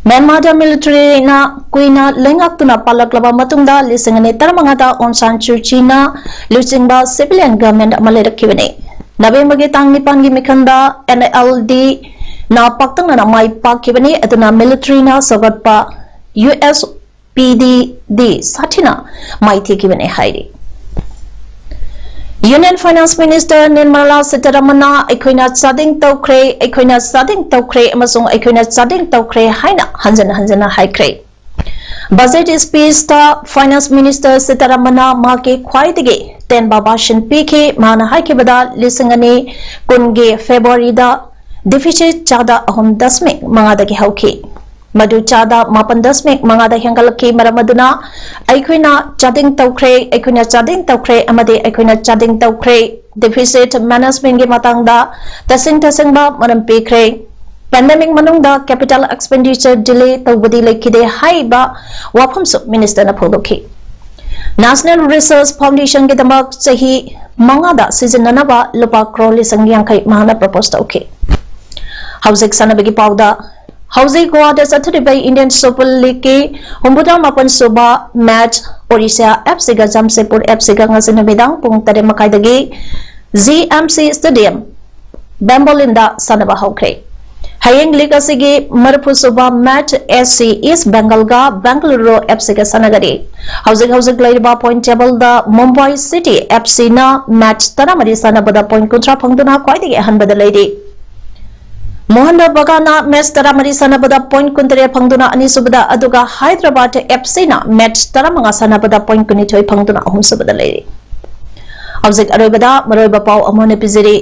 ꯃ꯭ꯌꯥꯟꯃꯥꯔꯗ ꯃꯤꯂꯤꯇꯔꯤꯅ ꯀꯨꯏꯅ ꯂꯩꯉꯥꯛꯇꯨꯅ ꯄꯥꯜꯂꯛꯂꯕ ꯃꯇꯨꯡꯗ ꯂꯤꯁꯤꯡ ꯑꯅꯤ ꯇꯔꯥꯃꯉꯥꯗ ꯑꯣꯡ ꯁꯥꯟ ꯁꯨ ꯆꯤꯅ ꯂꯨꯆꯤꯡꯕ ꯁꯤꯚꯤꯂꯤꯌꯟ ꯒꯚꯔꯟꯃꯦꯟꯠ ꯑꯃ ꯂꯩꯔꯛꯈꯤꯕꯅꯤ꯫ ꯅꯕꯦꯝꯕꯔꯒꯤ ꯇꯥꯡ ꯅꯤꯄꯥꯟꯒꯤ ꯃꯤꯈꯜꯗ ꯑꯦꯟ ꯑꯦꯜ ꯗꯤꯅ ꯄꯥꯛꯇꯛꯅꯅ ꯃꯥꯏ ꯄꯥꯛꯈꯤꯕꯅꯤ, ꯑꯗꯨꯅ ꯃꯤꯂꯤꯇꯔꯤꯅ ꯁꯧꯒꯠꯄ ꯌꯨ ꯑꯦꯁ ꯄꯤ ꯗꯤ ꯗꯤ ꯁꯥꯊꯤꯅ ꯃꯥꯏꯊꯤꯈꯤꯕꯅꯤ ꯍꯥꯏꯔꯤ꯫ ꯌꯨꯅꯤꯌꯟ ꯐꯥꯏꯅꯥꯟꯁ ꯃꯤꯅꯤꯁꯇꯔ ꯅꯤꯔꯃꯂꯥ ꯁꯤꯇꯥꯔꯥꯃꯟꯅ "ꯑꯩꯈꯣꯏꯅ ꯆꯥꯗꯤꯡ ꯇꯧꯈ꯭ꯔꯦ, ꯑꯩꯈꯣꯏꯅ ꯆꯥꯗꯤꯡ ꯇꯧꯈ꯭ꯔꯦ ꯑꯃꯁꯨꯡ ꯑꯩꯈꯣꯏꯅ ꯆꯥꯗꯤꯡ ꯇꯧꯈ꯭ꯔꯦ" ꯍꯥꯏꯅ ꯍꯟꯖꯟ ꯍꯟꯖꯟꯅ ꯍꯥꯏꯈ꯭ꯔꯦ꯫ ꯕꯖꯦꯠ ꯁ꯭ꯄꯤꯆꯇ ꯐꯥꯏꯅꯥꯟꯁ ꯃꯤꯅꯤꯁꯇꯔ ꯁꯤꯇꯥꯔꯥꯃꯟꯅ ꯃꯍꯥꯛꯀꯤ ꯈ꯭ꯋꯥꯏꯗꯒꯤ ꯇꯦꯟꯕ ꯚꯥꯁꯟ ꯄꯤꯈꯤ꯫ ꯃꯥꯅ ꯍꯥꯏꯈꯤꯕꯗ, ꯂꯤꯁꯤꯡ ꯑꯅꯤ ꯀꯨꯟꯒꯤ ꯐꯦꯕ꯭ꯔꯨꯋꯥꯔꯤꯗ ꯗꯤꯐꯤꯁꯤꯠ ꯆꯥꯗ ꯑꯍꯨꯝ ꯗꯁꯃꯤꯛ ꯃꯉꯥꯗꯒꯤ ꯍꯧꯈꯤ, ꯃꯗꯨ ꯆꯥꯗ ꯃꯥꯄꯟ ꯗꯁꯃꯤꯛ ꯃꯉꯥꯗ ꯍꯦꯟꯒꯠꯂꯛꯈꯤ꯫ ꯃꯔꯝ ꯑꯗꯨꯅ ꯑꯩꯈꯣꯏꯅ ꯆꯥꯗꯤꯡ ꯇꯧꯈ꯭ꯔꯦ, ꯑꯩꯈꯣꯏꯅ ꯆꯥꯗꯤꯡ ꯇꯧꯈ꯭ꯔꯦ ꯑꯃꯗꯤ ꯑꯩꯈꯣꯏꯅ ꯆꯥꯗꯤꯡ ꯇꯧꯈ꯭ꯔꯦ꯫ ꯗꯤꯐꯤꯁꯤꯠ ꯃꯦꯅꯦꯖꯃꯦꯟꯠꯀꯤ ꯃꯇꯥꯡꯗ ꯇꯁꯦꯡ ꯇꯁꯦꯡꯕ ꯃꯔꯝ ꯄꯤꯈ꯭ꯔꯦ꯫ ꯄꯦꯟꯗꯦꯃꯤꯛ ꯃꯅꯨꯡꯗ ꯀꯦꯄꯤꯇꯦꯜ ꯑꯦꯛꯁꯄꯦꯟꯗꯤꯆꯔ ꯗꯤꯂꯦ ꯇꯧꯕꯗꯤ ꯂꯩꯈꯤꯗꯦ ꯍꯥꯏꯕ ꯋꯥꯐꯝꯁꯨ ꯃꯤꯅꯤꯁꯇꯔꯅ ꯐꯣꯡꯗꯣꯛꯈꯤ꯫ ꯅꯦꯁꯅꯦꯜ ꯔꯤꯁꯔꯆ ꯐꯥꯎꯟꯗꯦꯁꯟꯒꯤꯗꯃꯛ ꯆꯍꯤ ꯃꯉꯥꯗ ꯁꯤꯖꯤꯟꯅꯅꯕ ꯂꯨꯄꯥ ꯀ꯭ꯔꯣꯔ ꯂꯤꯁꯤꯡ ꯌꯥꯡꯈꯩ ꯃꯍꯥꯛꯅ ꯄ꯭ꯔꯄꯣꯖ ꯇꯧꯈꯤ꯫ ꯍꯧꯖꯤꯛ ꯁꯥꯟꯅꯕꯒꯤ ꯄꯥꯎꯗ, ꯍꯧꯖꯤꯛ ꯒꯣꯋꯥꯗ ꯆꯠꯊꯔꯤꯕ ꯏꯟꯗꯤꯌꯟ ꯁꯨꯄꯔ ꯂꯤꯒꯀꯤ ꯍꯨꯝꯐꯨꯇꯔꯥ ꯃꯥꯄꯟ ꯁꯨꯕ ꯃꯦꯆ ꯑꯣꯔꯤꯁꯥ ꯑꯦꯐ ꯁꯤꯒ ꯖꯥꯝꯁꯦꯗꯄꯨꯔ ꯑꯦꯐ ꯁꯤꯒ ꯉꯁꯤ ꯅꯨꯃꯤꯗꯥꯡ ꯄꯨꯡ ꯇꯔꯦꯠ ꯃꯈꯥꯏꯗꯒꯤ ꯖꯤ ꯑꯦꯝ ꯁꯤ ꯁ꯭ꯇꯦꯗꯤꯌꯝ, ꯕꯦꯝꯕꯣꯂꯤꯝꯗ ꯁꯥꯟꯅꯕ ꯍꯧꯈ꯭ꯔꯦ꯫ ꯍꯌꯦꯡ ꯂꯤꯒ ꯑꯁꯤꯒꯤ ꯃꯔꯤꯐꯨ ꯁꯨꯕ ꯃꯦꯆ ꯑꯦꯁ ꯁꯤ ꯏꯁ ꯕꯦꯡꯒꯜꯒ ꯕꯦꯡꯒꯂꯨꯔꯨ ꯑꯦꯐ ꯁꯤꯒ ꯁꯥꯟꯅꯒꯅꯤ꯫ ꯍꯧꯖꯤꯛ ꯍꯧꯖꯤꯛ ꯂꯩꯔꯤꯕ ꯄꯣꯏꯟꯠ ꯇꯦꯕꯜꯗ ꯃꯨꯝꯕꯥꯏ ꯁꯤꯇꯤ ꯑꯦꯐ ꯁꯤꯅ ꯃꯦꯆ ꯇꯔꯥꯃꯔꯤ ꯁꯥꯟꯅꯕꯗ ꯄꯣꯏꯟꯠ ꯀꯨꯟꯊ꯭ꯔꯥ ꯐꯪꯗꯨꯅ ꯈ꯭ꯋꯥꯏꯗꯒꯤ ꯑꯍꯟꯕꯗ ꯂꯩꯔꯤ꯫ ꯃꯣꯍꯟ ꯕꯒꯥꯟꯅ ꯃꯦꯆ ꯇꯔꯥꯃꯔꯤ ꯁꯥꯟꯅꯕꯗ ꯄꯣꯏꯟꯠ ꯀꯨꯟꯇꯔꯦꯠ ꯐꯪꯗꯨꯅ ꯑꯅꯤꯁꯨꯕꯗ, ꯑꯗꯨꯒ ꯍꯥꯏꯗ꯭ꯔꯕꯥꯗ ꯑꯦꯐ ꯁꯤꯅ ꯃꯦꯆ ꯇꯔꯥꯃꯉꯥ ꯁꯥꯟꯅꯕꯗ ꯄꯣꯏꯟꯠ ꯀꯨꯟꯅꯤꯊꯣꯏ ꯐꯪꯗꯨꯅ ꯑꯍꯨꯝꯁꯨꯕꯗ ꯂꯩꯔꯤ꯫ ꯍꯧꯖꯤꯛ ꯑꯔꯣꯏꯕꯗ ꯃꯔꯨꯑꯣꯏꯕ ꯄꯥꯎ ꯑꯃ ꯑꯣꯏꯅ ꯄꯤꯖꯔꯤ꯫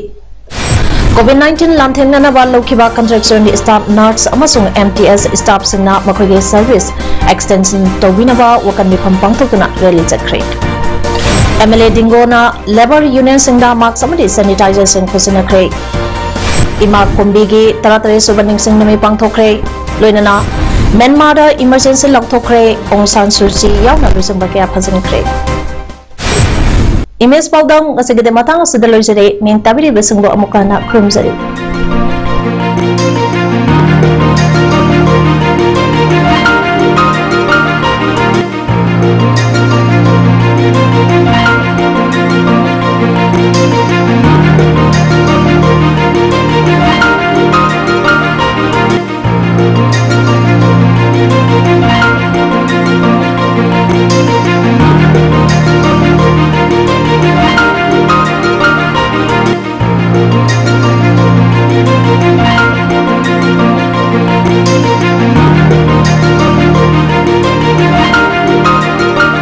ꯀꯣꯚꯤꯗ ꯅꯥꯏꯟꯇꯤꯟ ꯂꯥꯟꯊꯦꯡꯅꯅꯕ ꯂꯧꯈꯤꯕ ꯀꯟꯁꯇ꯭ꯔꯛꯁꯟꯒꯤ ꯁ꯭ꯇꯥꯐ, ꯅꯔꯁ ꯑꯃꯁꯨꯡ ꯑꯦꯝ ꯇꯤ ꯑꯦꯁ ꯁ꯭ꯇꯥꯐꯁꯤꯡꯅ ꯃꯈꯣꯏꯒꯤ ꯁꯔꯚꯤꯁ ꯑꯦꯛꯁꯇꯦꯟꯁꯟ ꯇꯧꯕꯤꯅꯕ ꯋꯥꯀꯟ ꯃꯤꯐꯝ ꯄꯥꯡꯊꯣꯛꯇꯨꯅ ꯔꯦꯂꯤ ꯆꯠꯈ꯭ꯔꯦ꯫ ꯑꯦꯝ ꯑꯦꯜ ꯑꯦ ꯗꯤꯡꯒꯣꯅ ꯂꯦꯕꯔ ꯌꯨꯅꯤꯌꯟꯁꯤꯡꯗ ꯃꯥꯛꯁ ꯑꯃꯗꯤ ꯁꯦꯅꯤꯇꯥꯏꯖꯔꯁꯤꯡ ꯈꯨꯠꯁꯤꯟꯅꯈ꯭ꯔꯦ꯫ ꯏꯃꯥ ꯀꯨꯝꯕꯤꯒꯤ ꯇꯔꯥꯇꯔꯦꯠ ꯁꯨꯕ ꯅꯤꯡꯁꯤꯡ ꯅꯨꯃꯤꯠ ꯄꯥꯡꯊꯣꯛꯈ꯭ꯔꯦ꯫ ꯂꯣꯏꯅꯅ ꯃ꯭ꯌꯥꯟꯃꯥꯔꯗ ꯏꯃꯔꯖꯦꯟꯁꯤ ꯂꯥꯎꯊꯣꯛꯈ꯭ꯔꯦ꯫ ꯑꯣꯡ ꯁꯥꯟ ꯁꯨ ꯆꯤ ꯌꯥꯎꯅ ꯂꯨꯆꯤꯡꯕ ꯀꯌꯥ ꯐꯥꯖꯤꯟꯈ꯭ꯔꯦ꯫ ꯏꯃꯦꯖ ꯄꯥꯎꯗꯝ ꯉꯁꯤꯒꯤꯗꯤ ꯃꯇꯥꯡ ꯑꯁꯤꯗ ꯂꯣꯏꯖꯔꯦ꯫ ꯃꯤꯡ ꯇꯥꯕꯤꯔꯤꯕꯁꯤꯡꯕꯨ ꯑꯃꯨꯛ ꯍꯟꯅ ꯈꯨꯔꯨꯝꯖꯔꯤ꯫